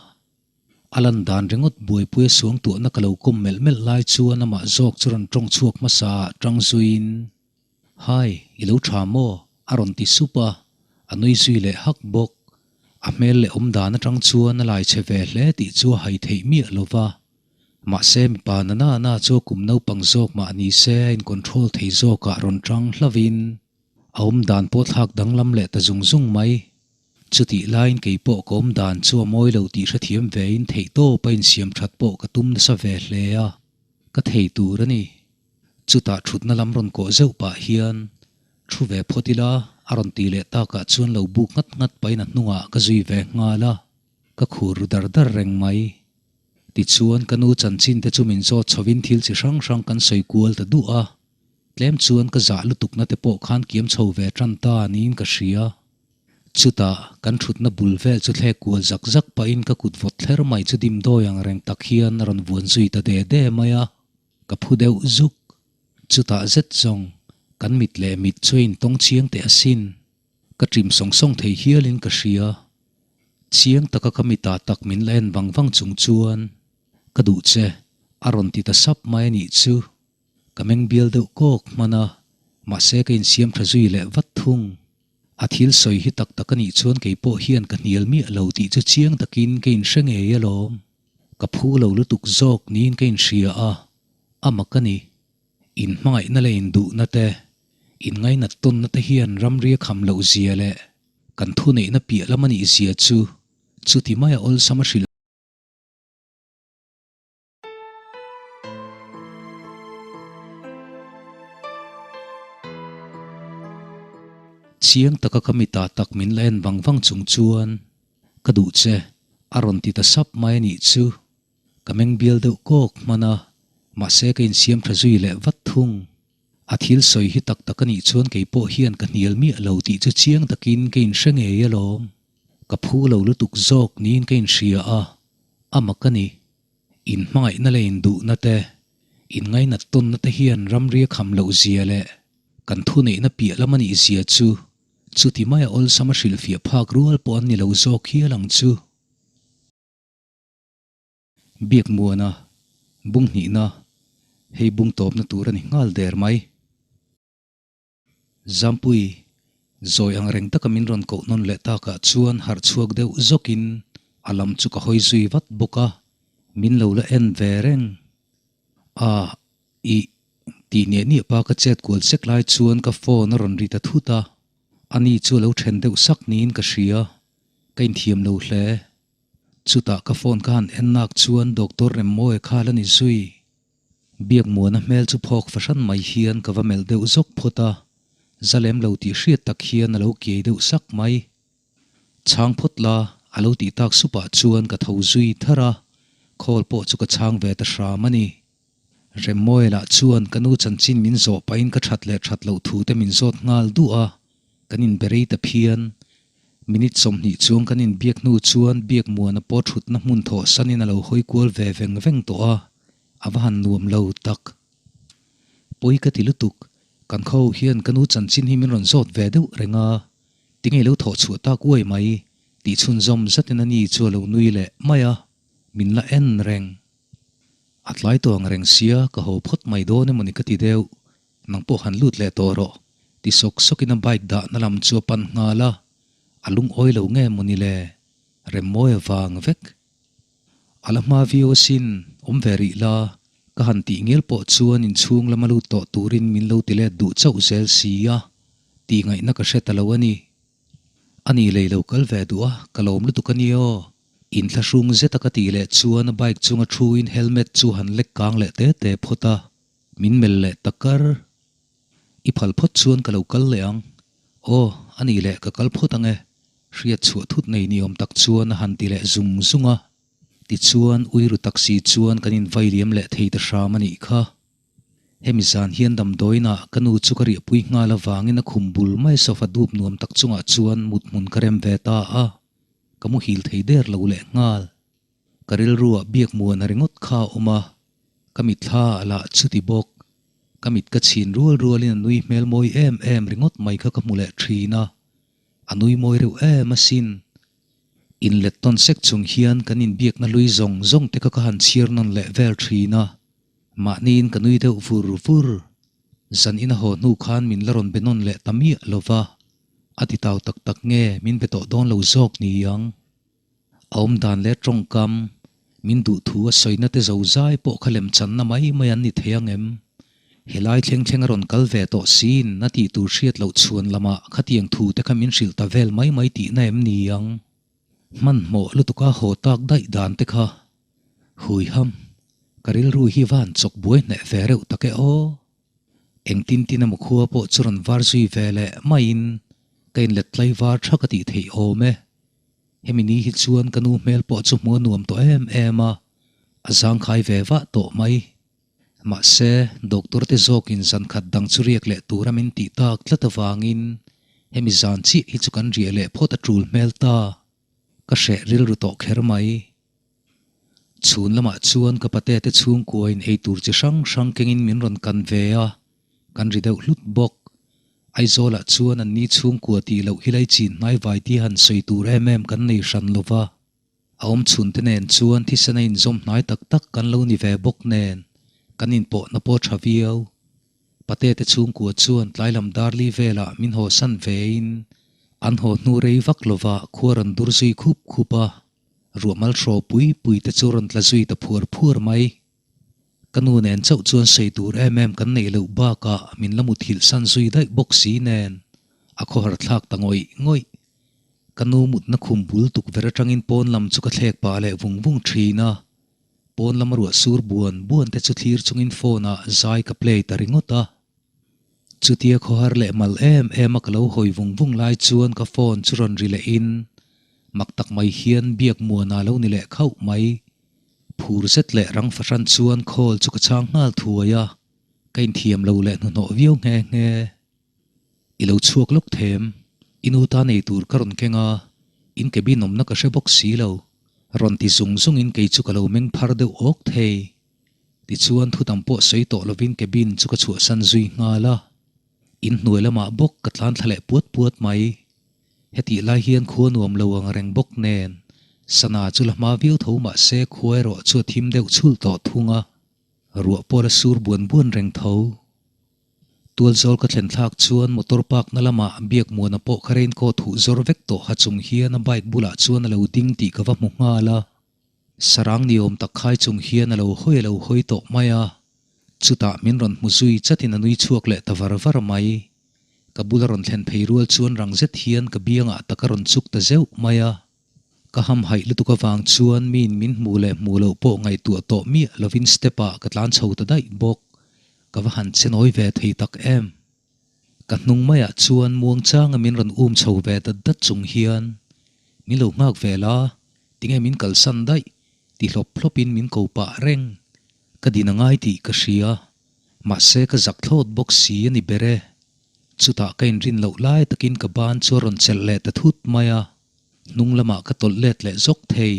A lan dan ringawt buaipui a suangtuahna ka lo kawm melh melh lai chuan amah zawk chu rawn tawng chhuak hmasa ah tang zuiin, Hi, i lo tha maw? a rawn ti sup a, a nui zui leh hak bawk. A hmel leh awm dan atang chuan a lai chhe ve hle tih chu a hai theih miah lo va. Mahse mipa na na na chu a kum naupang zawk mah ni se a in control thei zawkah rawn tang hlauhin a awm dan pawh thlak danglam leh ta zung zung mai. Chutih laiin kei pawh ka awm dan chu a mawi lo tih hrethiam vein theihtawp a insiam that pawh ka tum nasa ve hle a, ka thei tur a ni. Chutah thutna lam rawn kawh zeuh pah hian thu ve phawt ila a rawn ti leh takah chuan lo buk nghat nghat pahin a hnungah ka zui ve nghal a, ka khur ru dar dar reng mai. Tichuan ka nu chanchin te chu min zawt chhovin thil chi hrang hrang kan sawi kual ta duh a, tlem chuan ka zah lutukna te pawh khan kiam chho ve tan ta niin ka hria. Chutah kan thutna bul vel chu thlek kual zak zak pahin ka kut vawt thler mai chu dimdawi ang reng tak hian a rawn vuan zui ta de de mai a. Ka phu deuh zuk. Chutah zet zawng kan mit leh mit chu a intawng chiang teh asin. Ka ṭim sawng sawng thei hialin ka hria. Chiang taka ka mitah tak min la en vang vang chung chuan, Ka duh che, a rawn ti ta sap mai a nih chu. Ka meng bial deuh kawk hman a, mahse ka insiam ṭha zui leh vat thung. A thil sawi hi tak tak a nih chuan kei pawh hian ka hnial miah lo tih chu chiang takin ka inhre ngei alawm. Ka phu lo lutuk zawk niin ka inhria a, a mak a ni. In hmangaihna leh induhna te, in ngainat tawnna te hian ramria kham loh zia leh kan thuneihna piah lam a nih zia chu chuti maia awlsam a hrilh. Chiang taka ka mitah tak min la en vang vang chung chuan ka duh che a rawn ti ta sap mai a nih chu. Ka meng bial deuh kawk hman a, mahse ka insiam tha zui leh vat thung. A thil sawi hi tak tak a nih chuan kei pawh hian ka hnial miah lo tih chu chiang takin ka inhre ngei alawm. Ka phu lo lutuk zawk niin ka inhria a, a mak a ni. In hmangaihna leh induhna te, in ngainat tawnna te hian ramria kham loh zia leh kan thuneihna piah lam a nih zia chu chuti maia awlsam a hrilhfiah phak rual pawh an ni lo zawk hial ang chu. Biakmuana, bung hnihna, hei bung tawpna tur a ni nghal der mai. Zampui, zawi ang reng taka min rawn koh nawn leh takah chuan harh chhuak deuh zawkin a lam chu ka hawi zui vat bawk a, min lo la en ve reng. A, ih, tih niah niah pa ka chet kual sek lai chuan ka phone a rawn ri ta thut a, ani chu a lo then deuh sak niin ka hria, ka inthiam lo hle. Chutah ka phone ka han en nak chuan Doctor Remmawia kha la ni zui. Biakmuana hmel chu phawk fahran mai hian ka va melh deuh zawk phawt a, za lem lo tih hriat tak hian a lo kiai deuh sak mai. Chhang phawt la, a lo tih tak supah chuan ka tho zui tharh a, call pawh chu ka chhang ve ta hram a ni. Remmawia lah chuan ka nu chanchin min zawh pahin ka that leh that loh thu te min zawt nghal duh a, kan inbe rei ta phian. Minute 20 chuang kan inbiak hnu chuan Biakmuana pawh thutna hmun thawh sanin a lo hawi kual ve veng veng tawh a, a va han nuam lo tak. Pawi ka ti lutuk, kan khaw hian ka nu chanchin hi min rawn zawt ve deuh reng a, tinge lo thawh chhuah tak uai mai tih chhunzawm zatin a ni chu a lo nui leh mai a, min la en reng. A tlai tawh ang reng sia, ka haw phawt mai dawn emaw ni ka ti deuh. Nang pawh han lut leh tawh rawh, ti sawk sawkin a bike dahna lam chu a pan nghal a, a lungawi lo nge maw ni le, Remmawi a vang vek. A la hma viau asin, awm ve rih la, ka han tih ngel pawh chuan inchhung lama lut tawh turin min lo ti let duh chauh zel si a, tih ngaihna ka hre ta lo a ni. A ni lei lo kal ve duh a, ka lawm lutuk a nia aw. Inthlahrung zeta ka tih leh chuan a bike chunga thuin helmet chu han lek kang leh te te phawt a, min melh leh ta kar. I phal phawt chuan ka lo kal leh ang. Aw, a ni leh ka kal phawt ang e. Hriat chhuah thut nei ni awm tak chuan a han ti leh zung zung a. Tichuan, ui ru taxi chuan kan invai liam leh thei ta hram a nih kha. Hemi zan hian damdawiinah ka nu chu ka riahpui nghal avangin a khum bul mai sofa dup nuam tak chungah chuan mut hmun ka rem ve ta a, ka muhil thei der lo leh nghal. Ka rilruah biak muana ringawt kha a awm a, ka mitthla a lah chuti bawk. Ka mit ka chhin rual rualin a nui hmel mawi em em ringawt mai kha ka hmu leh thin a, a nui mawi reuh em asin. Inlet tawn sek chung hian kan inbiakna hlui zawng zawng te kha ka han chhiar nawn leh vel thin a, mahniin ka nui deuh vur vur. Zan ina haw hnu khan min la rawn be nawn leh ta miah lo va, a ti tau tak tak nge min be tawh dawn lo zawk ni ang. A awm dan leh tawngkam, min duh thu a sawina te zo zai pawh kha lemchanna mai mai an ni thei ang em? Helai thleng thleng a rawn kal ve tawh siin a tih tur hriat loh chhuan lamah khatiang thu te kha min hrilh ta vel mai mai tihna em ni ang? Hmanhmawh lutuka haw tak daih dan te kha hui ham, ka rilru hi van chawk buai hneh ve reuh tak e aw. Engtin tin emaw khua pawh chu rawn var zui ve leh maiin ka inlet tlaivar tha ka tih theih awm e. Hemi ni hi chuan ka nu hmel pawh chu hmuh a nuam tawh em em a, a zangkhai ve vah tawh mai. Mahse, doctor te zawkin zan khat dang chu riak leh tura min tih tak tlat avangin hemi zan chiah hi chu kan riah leh phawt a tul hmel ta. Ka hreh rilru tawh kher mai. Chhun lamah chuan ka pate te chhungkuain eitur chi hrang hrang kengin min rawn kan ve a, kan ri deuh hlut bawk. Aizawlah chuan an ni chhungkua tih loh hi laichin hnaivai tia han sawi tur em em kan nei hran lo va. A awm chhunte nen chuan thisen a inzawm hnai tak tak kan lo ni ve bawk nen kan inpawhna pawh tha viau. Pate te chhungkua chuan tlai lam darli velah min haw san vein an haw hnu rei vak lova khua rawn dur zui khup khup a, ruah mal hraw pui pui te chu rawn tla zui ta phuar phuar mai. Ka nu nen chauh chuan sawi tur em em kan neih loh bakah min la muthilh san zui daih bawk si nen a khawhar thlak ta ngawih ngawih. Ka nu mutna khum bul tukverh atangin pawn lam chu ka thlek pah leh vung vung thin a, pawn lama ruah sur buan buan te chu thlir chungin phone ah zai ka play ta ringawt a. Chutia khawhar leh mal em em a ka lo hawi vung vung lai chuan ka phone chu rawn ri leh in mak tak mai hian biak muana lo ni leh khauh mai. Phur zet leh rang fahran chuan call chu ka chhang nghal thuai a, ka inthiam lo leh hnuhnawh viau nghe nghe. I lo chhuak lawk them, i nu ta nei tur ka rawn keng a, in cabin awmna ka hre bawk si lo. Rawn ti zung zungin kei chu ka lo meng phar deuh awk thei. Tichuan thu tam pawh sawi tawh lovin cabin chu ka chhuahsan zui nghal a, in hnuai lamah bawk ka tlan thla leh puat puat mai. Hetih lai hian khua nuam lo ang reng bawk nen, sana chu la hma viau tho mah se khua erawh chu a thim deuh chhulh tawh thung a, ruah pawh la sur buan buan reng tho. Tualzawl ka thlen thlak chuan motor park na lamah Biakmuana pawh kha raincoat huh zawr vek tawh ha chung hian a bike bulah chuan a lo ding tih ka va hmu nghal a. Sarang ni awm tak khai chung hian a lo hawi a lo hawi tawh mai a, chutah min rawn hmu zui chatin a nui chhuak leh ta var var mai. Ka bula rawn thlen phei rual chuan rang zet hian ka biangah tak a rawn chuk ta zeuh mai a. Ka hamhaih lutuk avang chuan miin min hmuh leh hmuh loh pawh ngaihtuah tawh miah lovin step ah ka tlan chho ta daih bawk. Ka va han che nawi ve thei tak em. Ka hnung maiah chuan muangchanga min rawn um chho ve dat dat chung hian min lo nghak ve la, tinge min kalsan daih ti hlawp hlawpin min ko pah reng. Ka din a ngai tih ka hria. Mahse ka zak thlawt bawk si a ni ber e. Chutah ka inrin loh lai takin ka ban chu a rawn chelh leh ta thut mai a, hnung lamah ka tawlh let leh zawk thei.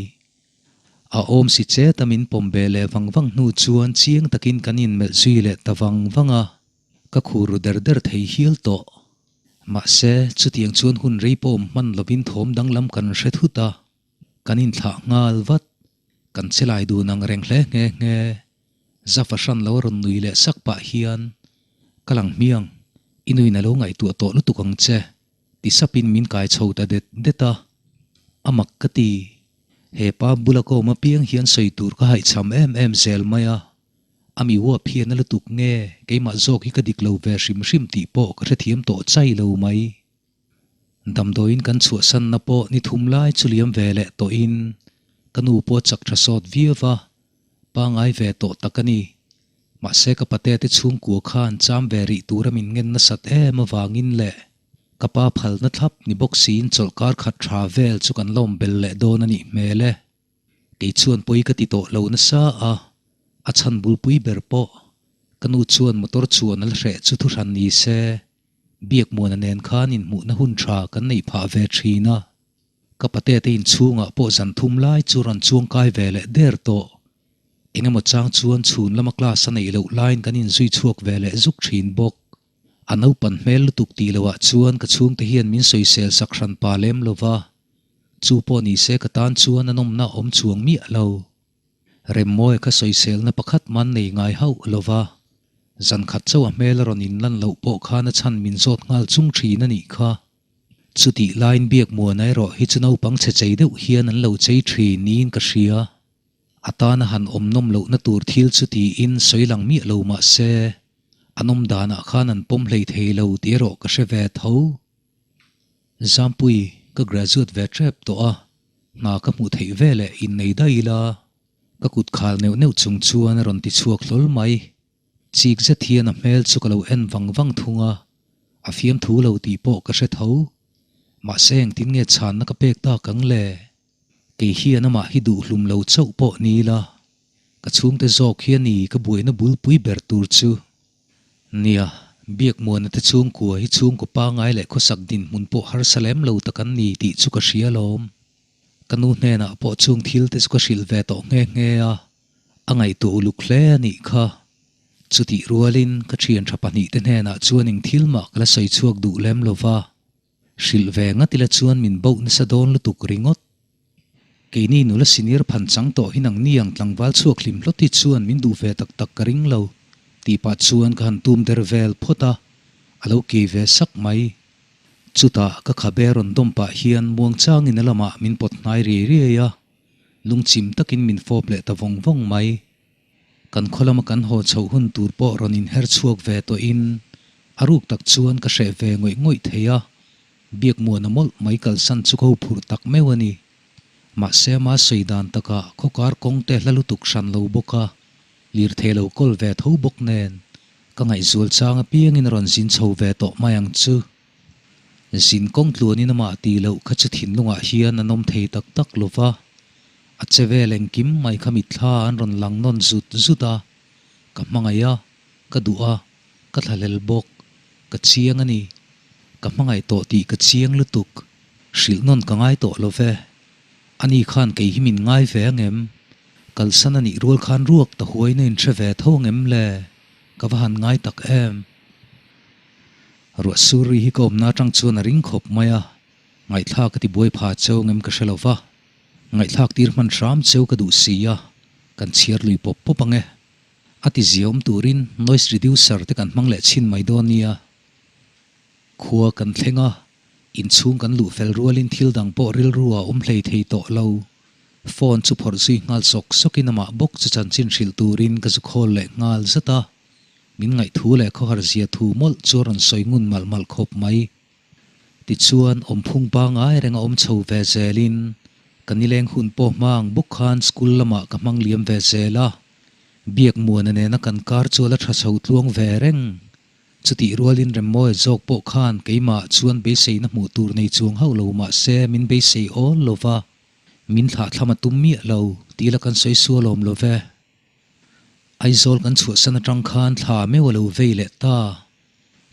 A awm si chet a min pawm ve leh vang vang hnu chuan chiang takin kan inmelh zui leh ta vang vang a, ka khur ru der der thei hial tawh. Mahse chutiang chuan hun rei pawh awm hman lovin thawm danglam kan hre thut a, kan inthlah nghal vat. Kan che lai dun ang reng hle nghe nghe. Za fahran lo a rawn nui leh sak pah hian, Ka lang hmiang, i nuin a lo ngaihtuah tawh lutuk ang che, ti sapin min kai chho ta det det a. A mak ka ti. He pa bula ka awm apiang hian sawi tur ka haihchham em em zel mai a. A mi uap hian a lutuk nge, keimah zawk hi ka dik lo ve hrim hrim tih pawh ka hrethiam tawh chai lo mai. Damdawiin kan chhuahsanna pawh ni thum lai chu liam ve leh tawhin ka nu pawh chak tha sawt viau va, pangai ve tawh tak a ni. Mahse ka pate te chhungkua khan cham ve rih tura min ngen nasat em avangin leh ka pa phalna thlap ni bawk siin chawlhkar khat tha vel chu kan la awm bel leh dawn a nih hmel e. Kei chuan pawi ka ti tawh lo nasa a, a chhan bulpui ber pawh ka nu chuan motor chuan a la hreh chu thuhran ni se, Biakmuana nen khan inhmuhna hun tha kan neih phah ve thin a. Ka pate te inchhungah pawh zan thum lai chu rawn chuangkai ve leh der tawh. Engemaw chang chuan chhun lama class a neih loh laiin kan inzui chhuak ve leh zuk thin bawk. A naupan hmel lutuk tih loh ah chuan ka chhungte hian min sawisel sak hran pa lem lo va, chu pawh ni se ka tan chuan a nawmna awm chuang miah lo. Remmawia kha sawiselna pakhat man nei ngai hauh lo va, zan khat chauh a hmel a rawn inlan loh pawh khan a chhan min zawt nghal chung thin a nih kha. Chutih laiin Biakmuana erawh hi chu naupang chhe chei deuh hian an lo chei thin niin ka hria. A tana han awm nawm lohna tur thil chu tiin sawi lang miah lo mah se, an awm danah khan an pawm hlei thei lo tih erawh ka hre ve tho. Zampui, ka graduate ve tep tawh a, hna ka hmuh theih ve leh innei daih ila, ka kut khal neuh neuh chung chuan a rawn ti chhuak hlawl mai. Chik zet hian a hmel chu ka lo en vang vang thung a, a fiamthu lo tih pawh ka hre tho. Mahse engtin nge chhanna ka pek tak ang le? Kei hian amah hi duh hlum lo chauh pawh ni ila, ka chhungte zawk hi a ni ka buaina bulpui ber tur chu. Nia, Biakmuana te chhungkua hi chhungkaw pangai leh khawsak dinhmun pawh harsa lem lo tak an ni tih chu ka hria alawm. Ka nu hnenah pawh chung thil te chu ka hrilh ve tawh nghe nghe a, a ngaihtuah uluk hle a nih kha. Chutih rualin ka thian tha pahnihte hnenah chuan eng thil mah ka la sawi chhuak duh lem lo va. Hrilh ve ngat ila chuan min boh nasa dawn lutuk ringawt. Keini nula senior phan chang tawh hi nang ni ang tlangval chhuak hlim hlawt hi chuan min duh ve tak tak ka ring lo tih pah chuan ka han tum der vel phawt a, a lo kei ve sak mai. Chutah ka khabe rawn dawm pah hian muangchangin a lamah min pawt hnai riai riai a, lungchim takin min fawp leh ta vawng vawng mai. Kan khaw lama kan haw chhoh hun tur pawh rawn inher chhuak ve tawhin a ruk tak chuan ka hreh ve ngawih ngawih thei a, Biakmuana mawlh mai kalsan chu ka huphurh tak meuh a ni. Mahse ama sawi dan takah khawkar kawng te hla lutuk hran lo bawk a, lirthei lo kawl ve tho bawk nen ka ngaihzual chang apiangin a rawn zin chho ve tawh mai ang chu. Zin kawng tluanin amah tih loh kha chu thinlungah hian an awm thei tak tak lo va, a che vel engkim mai kha mitthla an rawn lang nawn zut zut a, ka hmangaih a, ka duh a, ka thlahlel bawk, ka chiang a ni, ka hmangaih tawh tih ka chiang lutuk, hrilh nawn ka ngai tawh lo ve, ani khan kei hi min ngai ve angem, kalsan a nih rual khan ruak ta huaina inhre ve tho angem le, ka va han ngai tak em. Ruah sur ri hi ka awmna atang chuan a ring khawp mai a, ngaihthlak a ti buai pha cheu ngem ka hre lo va, ngaihthlak tir hman hram cheu ka duh si a, kan chhiar lui pawp pawp ang e. A ti ziaawm turin noise reducer te kan hmang leh chhin mai dawn nia. Khua kan thleng a, inchhung kan luh fel rualin thil dang pawh rilru ah awm hlei thei tawh lo. Phone chu phawrh zui nghal sawk sawkin amah bawk chu chanchin hrilh turin ka zu call leh nghal zat a. Min ngaihthu leh khawhar zia thu mawlh chu a rawn sawi ngun malh malh khawp mai. Tichuan, awmphung pangai reng a awm chho ve zelin, ka nileng hun pawh hma ang bawk khan school lamah ka hmang liam ve zel a. Biakmuana nena kan kar chu a la tha chho tluang ve reng. Chutih rualin Remmawia zawk pawh khan keimah chuan beiseina hmuh tur nei chuang hauh lo mah se min beisei awl lo va, min thlahthlam a tum miah lo tih la kan sawi sual awm lo ve. Aizawl kan chhuahsan atang khan thla meuh a lo vei leh ta.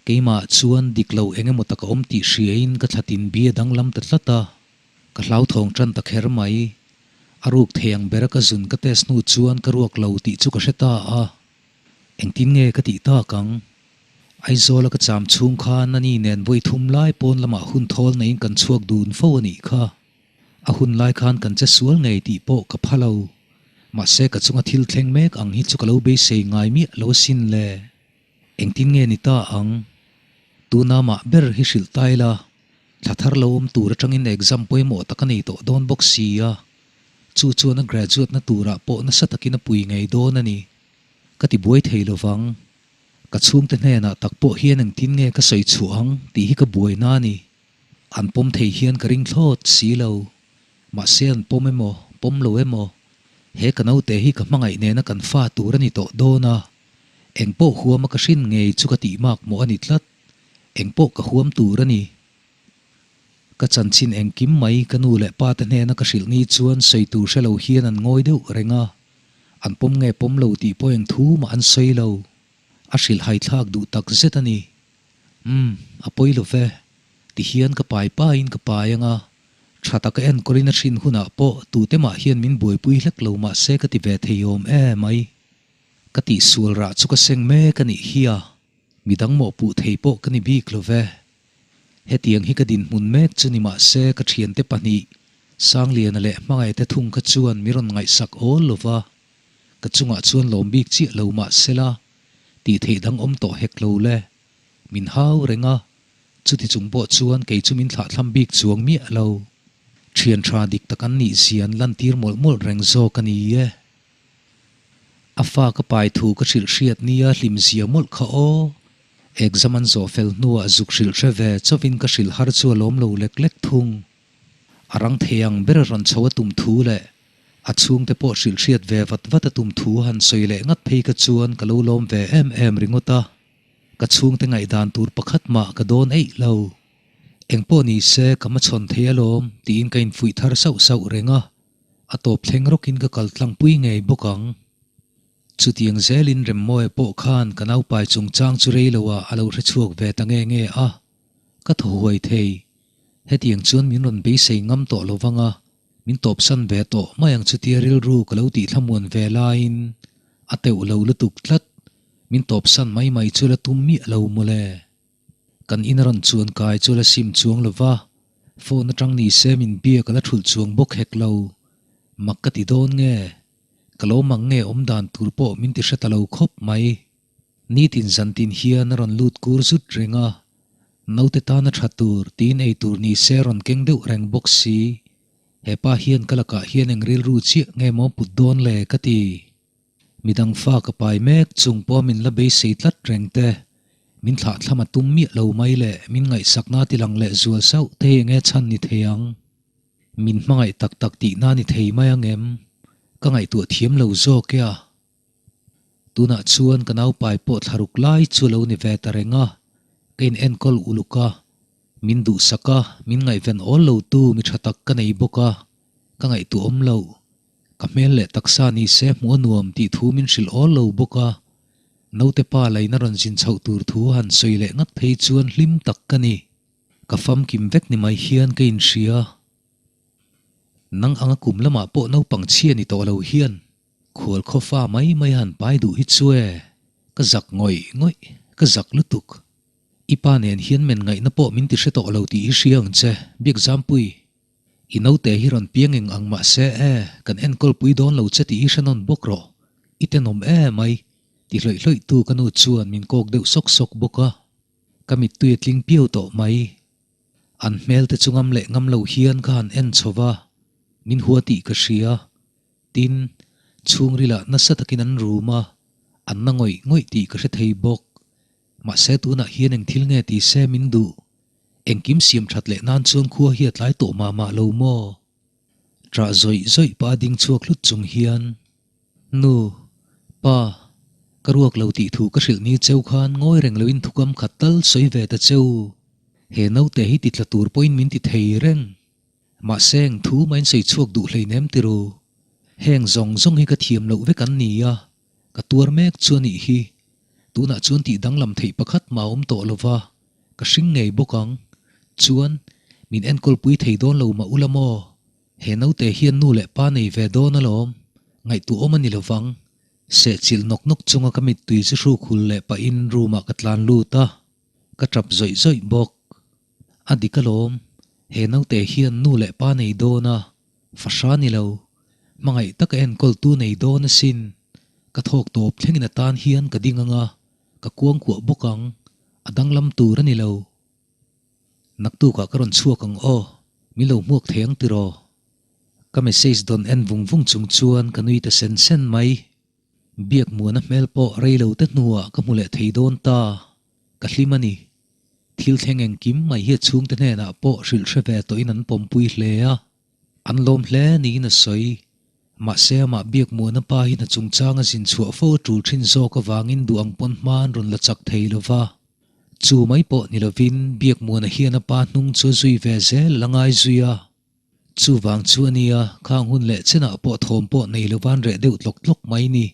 Keimah chuan dik lo eng emaw tak a awm tih hriain ka thlatin bia danglam ta tlat a, ka hlauthawng tan ta kher mai. A ruk thei ang bera ka zun ka test hnu chuan ka ruak lo tih chu ka hre ta a. Engtin nge ka tih tak ang? Aizawla ka cham chhung khan ani nen vawi thum lai pawn lamah hun thawl neiin kan chhuak dun fo a nih kha. A hun lai khan kan che sual ngei tih pawh ka pha lo. Mahse ka chunga thil thleng mek ang hi chu ka lo beisei ngai miah lo asin le. Engtin nge ni ta ang? Tuna mah ber hi hrilh ta ila, thla thar lo awm tur atangin exam pawimawh tak a nei tawh dawn bawk si a, chu chuan a graduate na turah pawh nasa takin a pui ngei dawn a ni. Ka ti buai thei lovang. Ka chhungte hnenah tak pawh hian engtin nge ka sawi chhuah ang tih hi ka buai na a ni. An pawm thei hian ka ring thlawt si lo. Mahse an pawm emaw, pawm lo emaw, he ka naute hi ka hmangaih nena kan fa tur a ni tawh dawn a. Engpawh huama ka hrin ngei chu ka tih mak mawh a ni tlat. Engpawh ka huam tur a ni. Ka chanchin engkim mai ka nu leh pa te hnena ka hrilh ni chuan sawi tur hre lo hian an ngawi deuh reng a. An pawm nge pawm lo tih pawh eng thu mah an sawi lo. A hrilh haithlak duh tak zet a ni. Umm, a pawi lo ve. Ti hian ka pai paiin ka pai ang a. Tha taka enkawlin a hrin hunah pawh tute mah hian min buaipui hlek lo mah se ka ti ve thei awm e mai. Ka tihsual rah chu ka seng mek a nih hi a. Midang mawhpuh thei pawh ka ni bik lo ve. Hetiang hi ka dinhmun mek chu ni mah se ka thiante pahnih, Sangliana leh Hmangaihte thung kha chuan mi rawn ngaihsak awl lo va, ka chungah chuan lawm bik chiah lo mah sela, tih theih dang awm tawh hek lo le. Min hau reng a, chuti chung pawh chuan kei chu min thlahthlam bik chuang miah lo. Thian tha dik tak an nih zia an lantir mawlh mawlh reng zawk a ni e. A fa ka pai thu ka hrilh hriat nia hlim zia mawlh kha aw. Exam an zawh fel hnuah zuk hrilh hre ve chauhin ka hrilh har chu a lawm lo lek lek thung. A rang thei ang ber rawn chho a tum thu leh a chhungte pawh hrilh hriat ve vat vat a tum thu han sawi leh ngat phei kha chuan ka lo lawm ve em em ringawt a. Ka chhungte ngaihdan tur pakhat mah ka dawn eih lo. Engpawh ni se ka hmachhawn thei alawm tiin ka infuih thar sauh sauh reng a. A tawp thleng rawkin ka kal tlangpui ngei bawk ang. Chutiang zelin Remmawia pawh khan ka naupai chungchang chu rei loah a lo hre chhuak ve ta nge nge a, ka thaw huai thei. Hetiang chuan min rawn beisei ngam tawh lo vang a, min tawpsan ve tawh mai ang chutia rilru ka lo tih thlamuan ve laiin a teuh lo lutuk tlat, min tawpsan mai mai chu la tum miah lo mawle. Kan in a rawn chuan kai chu la sim chuang lo va, phone atang ni se min biak a la thulh chuang bawk hek lo. Mak ka ti dawn nge? Ka lo mang nge awm dan tur pawh min ti hre ta lo khawp mai. Nitin zantin hian a rawn lut kur zut reng a, naute tana tha tur tiin ei tur ni se rawn keng deuh reng bawk si. He pa hian ka lakah hian eng rilru chiah nge maw put dawn le ka ti. Midang fa ka pai mek chung pawh min la beisei tlat reng te, min thlahthlam a tum miah lo mai leh min ngaihsakna ti lang leh zual sauh te hi enge chhan ni thei ang? Min hmangaih tak tak tihna ni thei mai ang em? Ka ngaihtuah thiam lo zawk e a. Tunah chuan ka naupai pawh thlaruk lai chu a lo ni ve ta reng a, ka in enkawl uluk a, min duhsak a, min ngaihven awl lo tu mi tha tak ka nei bawk a, ka ngaihtuah awm lo. Ka hmel leh taksa ni se hmuh a nuam tih thu min hrilh awl lo bawk a, naute pa laina rawn zin chhoh tur thu han sawi leh ngat phei chuan hlim tak ka ni. Ka famkim vek ni mai hian ka inhria. Nang anga kum lamah pawh naupang chhia ni tawh lo hian khual khawfa mai mai han pai duh hi chu e, ka zak ngawih ngawih, ka zak lutuk. I pa nen hian men ngaihna pawh min ti hre tawh lo tih hi hria ang che, Biakzampui. I naute hi rawn piang eng ang mah se e, kan enkawl pui dawn lo che tih hi hre nawn bawk rawh. I tenawm e mai, ti hlawih hlawih tu ka nu chuan min kawk deuh sawk sawk bawk a. Ka mittui a tling piau tawh mai. An hmel te chu ngam leh ngam lo hian ka han en chho va, min hua tih ka hria. Tin, chhungrilah nasa takin an rum a, an na ngawih ngawih tih ka hre thei bawk. Mahse tunah hian eng thil nge ti se min duh? Engkim siam that leh nan chuan khua hi a tlai tawh mah mah lo maw? Ṭah zawih zawih pah a ding chhuak hlut chung hian, Nu, Pa, ka ruak lo tih thu ka hrilh ni cheu khan ngawi reng loin thukam khat tal sawi ve ta cheu. He naute hi ti tla tur pawhin min ti thei reng. Mahse eng thu mah in sawi chhuak duh hleinem tiru. Heng zawng zawng hi ka thiam loh vek an ni a, ka tuar mek chu a nih hi. Tunah chuan tih danglam theih pakhat mah a awm tawh lo va, ka hring ngei bawk ang. Chuan, min enkawlpui thei dawn lo mah ula maw? He naute hian nu leh pa nei ve dawn alawm, ngaihtuah awm a ni lovang. Sehchilh nawk nawk chunga ka mittui chu hruk hul leh pahin room ah ka tlan lut a, ka tap zawih zawih bawk. A dik alawm, he naute hian nu leh pa nei dawn a, fahra ni lo, hmangaih taka enkawltu nei dawn asin. Ka thawk tawp thlengin atan hian ka ding ang a, ka kuangkuah bawk ang, a danglam tur a ni lo. Naktukah ka rawn chhuak ang aw, min lo hmuak thei ang tiraw? Ka message dawn en vung vung chung chuan ka nui ta sen sen mai. Biakmuana hmel pawh rei lo te hnuah ka hmu leh thei dawn ta, ka hlim a ni. Thil thleng engkim mai hi a chhungte hnenah pawh hrilh hre ve tawhin an pawmpui hle a, an lawm hle niin a sawi. Mahse amah Biakmuana pa hi hna chungchanga zin chhuah fo a tul thin zawk avangin duh ang pawn hma an rawn la chak thei lo va. Chu mai pawh ni lovin Biakmuana hian a pa hnung chu a zui ve zel a la ngai zui a. Chuvang chu a nia, khang hun leh chenah pawh thawm pawh nei lovan reh deuh tlawk tlawk mai ni.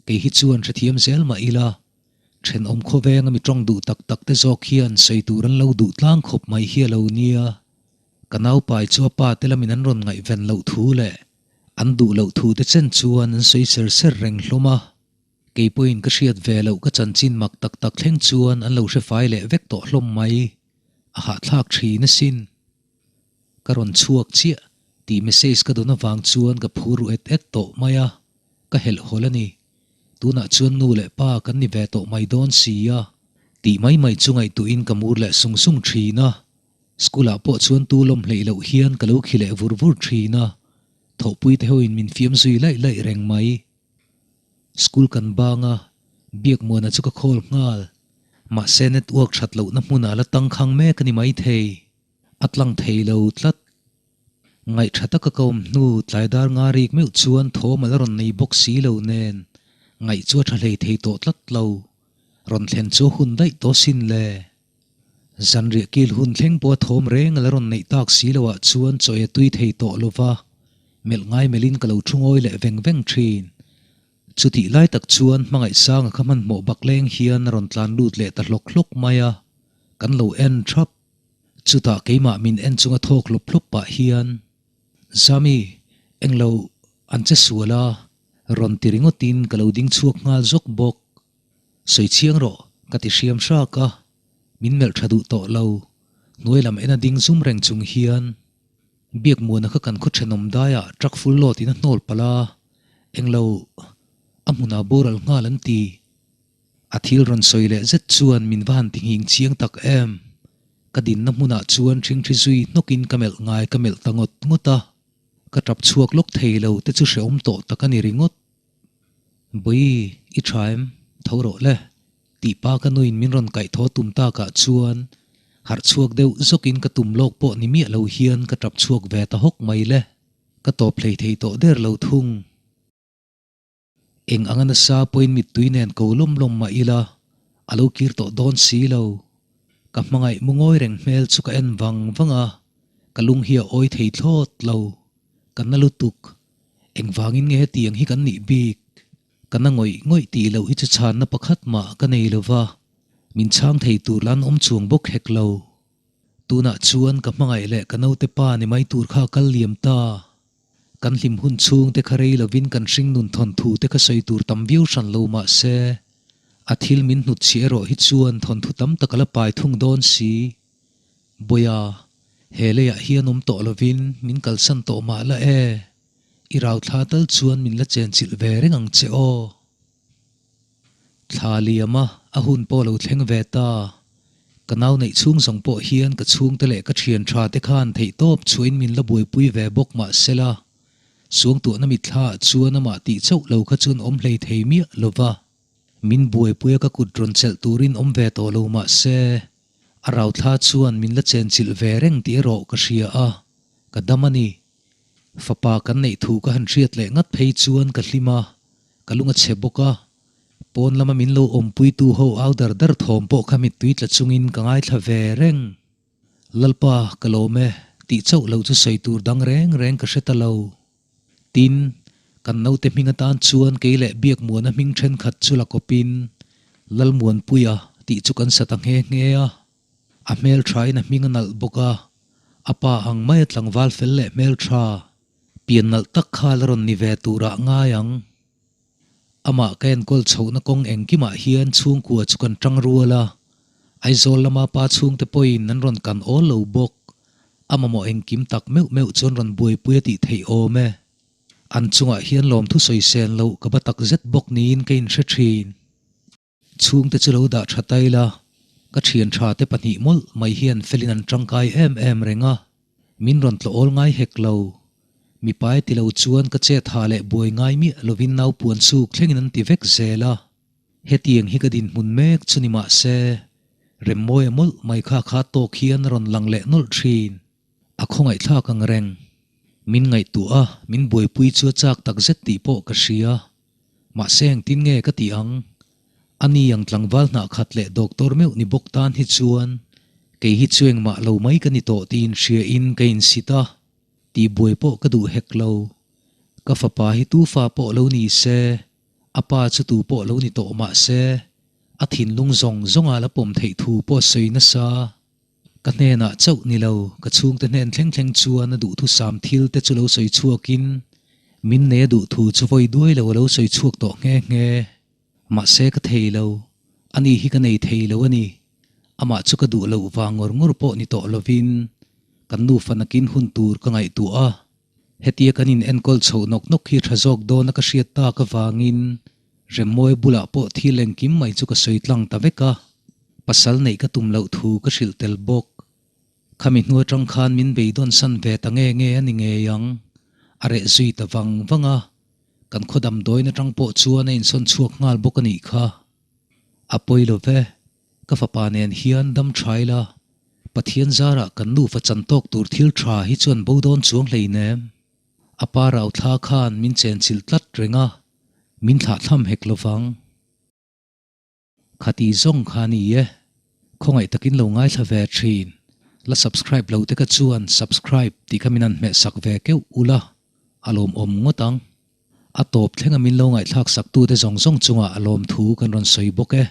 Kei hi chuan hrethiam zel mah ila, thenawm khawveng a mi tawng duh tak tak te zawk hian sawi tur an lo duh tlang khawp mai hi a lo nia. Ka naupai chu a pa te lamin an rawn ngaihven loh thu leh an duh loh thu te chen chuan an sawi ser ser reng hlawm a. Kei pawhin ka hriat ve loh ka chanchin mak tak tak thleng chuan an lo hre fai leh vek tawh hlawm mai. A hahthlak thin asin. Ka rawn chhuak chiah tih message ka dawn avang chuan ka phur ru et et tawh mai a, ka helh hawl a ni. Tunah chuan nu leh pa kan ni ve tawh mai dawn si a, tih mai mai chu ngaihtuahin ka mur leh sung sung thin a. School ah pawh chuan tu lawm hleih loh hian ka lo khi leh vur vur thin a, thawhpui te hoin min fiam zui laih laih reng mai. School kan bang a, Biakmuana chu ka call nghal. Mahse network that lohna hmunah la tangkhang mek a ni maithei. A tlang thei lo tlat. Ngaih tha taka ka awm hnu tlai dar nga rik meuh chuan thawm a la rawn nei bawk si lo nen ngaih chu a tha hlei thei tawh tlat lo. Rawn thlen chu a hun daih tawh sin le. Zanriah kil hun thleng pawh a thawm reng a la rawn neih tak si loah chuan chaw a tui thei tawh lo va, melh ngai melhin ka lo thu ngawi leh veng veng thin. Chutih lai tak chuan Hmangaihsanga kha hmanhmawh bak leng hian a rawn tlan lut leh ta hlawk hlawk mai a, kan lo en thap. Chutah keimah min en chunga thawk hlawp hlawp pah hian, Zami, englo an che sual a, rawn ti ringawtin ka lo ding chhuak nghal zawk bawk. Sawi chiang rawh, ka ti hriam hrak a, min melh tha duh tawh lo. Hnuai lam en a ding zum reng chung hian, Biakmuana kha kan khaw thenawm daiah truck full load in a hnawl palh a, englo a hmunah boral nghal an ti. A thil rawn sawi leh zet chuan min va han ti nghing chiang tak em. Ka dinna hmunah chuan ṭhingṭhi zui hnawkin ka melh ngai ka melh ta ngawt ngawt a, ka ṭap chhuak lawk thei lo te chu hrehawm tawh tak a ni ringawt. Bawi, i ṭha em? Tho rawh le. Tih pa ka nuin min rawn kaih thaw tum takah chuan harh chhuak deuh zawkin ka tum lawk pawh ni miah lo hian ka ṭap chhuak ve ta hawk mai le. Ka tawp hlei thei tawh der lo thung. Eng anga nasa pawhin mittui nen ko lawm lawm mah ila, a lo kir tawh dawn si lo. Ka hmangaih mu ngawi reng hmel chu ka en vang vang a, ka lung hi a awi thei thlawt lo. Ka na lutuk. Engvangin nge hetiang hi kan nih bik? Ka na ngawih ngawih tih loh hi chu chhanna pakhat mah ka nei lo va, min chhang thei tur la an awm chuang bawk hek lo. Tunah chuan ka hmangaih leh ka naute pa ni mai tur kha a kal liam ta. Kan hlim hun chhung te kha rei lovin kan hringnun thawnthu te kha sawi tur tam viau hran lo mah se, a thil min hnutchhiah erawh hi chuan thawnthu tam tak a la pai thung dawn si. Bawiha, he leiah hian awm tawh lovin min kalsan tawh mah la e, i rauthla tal chuan min la chenchilh ve reng ang che aw. Thla liam a, a hun pawh lo thleng ve ta. Ka nau neih chhung zawng pawh hian ka chhungte leh ka thian tha te khan theihtawp chhuahin min la buaipui ve bawk mah sela, suangtuahna mitthla ah chuan amah tih chauh lo kha chuan awm hlei thei miah lo va. Min buaipui a ka kut rawn chelh turin awm ve tawh lo mah se, a rauthla chuan min la chenchilh ve reng tih erawh ka hria a, ka dam a ni. Fapa kan neih thu ka han hriat leh ngat phei chuan ka hlim a, Ka lung a chhe bawk a, pawn lama min lo awmpuitu ho au dar dar thawm pawh kha mittui tla chungin ka ngaithla ve reng. Lalpa, ka lawm e, tih chauh lo chu sawi tur dang reng reng ka hre ta lo. Tin, kan naute hming atan chuan kei leh Biakmuana hming thenkhat chu la kawpin, Lalmuanpuia tih chu kan sa ta nghe nghe a. A hmelthain a hming a nalh bawk a, a pa ang maia tlangval fel leh hmeltha. Pian nalh tak kha la rawn ni ve turah ngai ang. Amah ka enkawl chhohna kawng engkimah hian chhungkua chu kan tang rual a, Aizawl lama pa chhungte pawhin an rawn kan awl lo bawk. A mamawh engkim tak meuh meuh chuan rawn buaipui a tih theih awm e. An chungah hian lawmthu sawisel loh ka ba tak zet bawk niin ka inhre thin. Chhungte chu lo dah tha ta ila, ka thian tha te pahnih mawlh mai hian felin an tangkai em em reng a, min rawn tlawh awl ngai hek lo. Mipa e ti lo chuan ka chet ha leh buai ngai miah lovin nau puan suk thlengin an ti vek zel a. Hetiang hi ka dinhmun mek chu ni mah se, Remmawia mawlh mai kha kha tawk hian a rawn lang leh nawlh thin. A khawngaihthlak ang reng. Min ngaihtuah a, min buaipui chu a chak tak zet tih pawh ka hria. Mahse engtin nge ka tih ang? Ani ang tlangval hnah khat leh doctor meuh ni bawk tan hi chuan kei hi chu engmah lo mai ka ni tawh tiin hria in ka insit a, tihbuai pawh ka duh hek lo. Ka fapa hi tu fa pawh lo ni se, a pa chu tu pawh lo ni tawh mah se, a thinlung zawng zawng a la pawm theih thu pawh sawi nasa. Ka hnenah chauh ni lo, ka chhungte hnen thleng thleng chuan a duhthusam thil te chu lo sawi chhuakin min nei a duhthu chu vawi duai lo a lo sawi chhuak tawh nghe nghe. Mahse ka thei lo, ani hi ka nei thei lo a ni. Amah chu ka duh loh vang ngawr ngawr pawh ni tawh lovin kan nufa nakin hun tur ka ngaihtuah a. Hetia kan in enkawl chhoh nawk nawk hi tha zawk dawn a ka hriat tak avangin Remmawi bulah pawh thil engkim mai chu ka sawi tlang ta vek a, pasal neih ka tum loh thu ka hrilh tel bawk. Khami hnu atang khan min beidawn san ve ta nge nge a ni ngei ang. A reh zui ta vang vang a, kan khaw damdawiin atang pawh chuan a insawn chhuak nghal bawk a nih kha. A pawi lo ve, ka fapa nen hian dam tha ila, Pathian zarah kan nufa chan tawk tur thil tha hi chuan bo dawn chuang hleinem. A pa rau thla khan min chenchilh tlat reng a, min thlahthlam hek lo vang. Khati zawng kha ni e. Khawngaih takin lo ngaithla ve thin. La subscribe lo te ka chuan subscribe tih kha min han hmeh sak ve keuh ula, a lawmawm ngawt ang. A tawp thlenga min lo ngaihthlak sak tute zawng zawng chungah a lawmthu kan rawn sawi bawk e.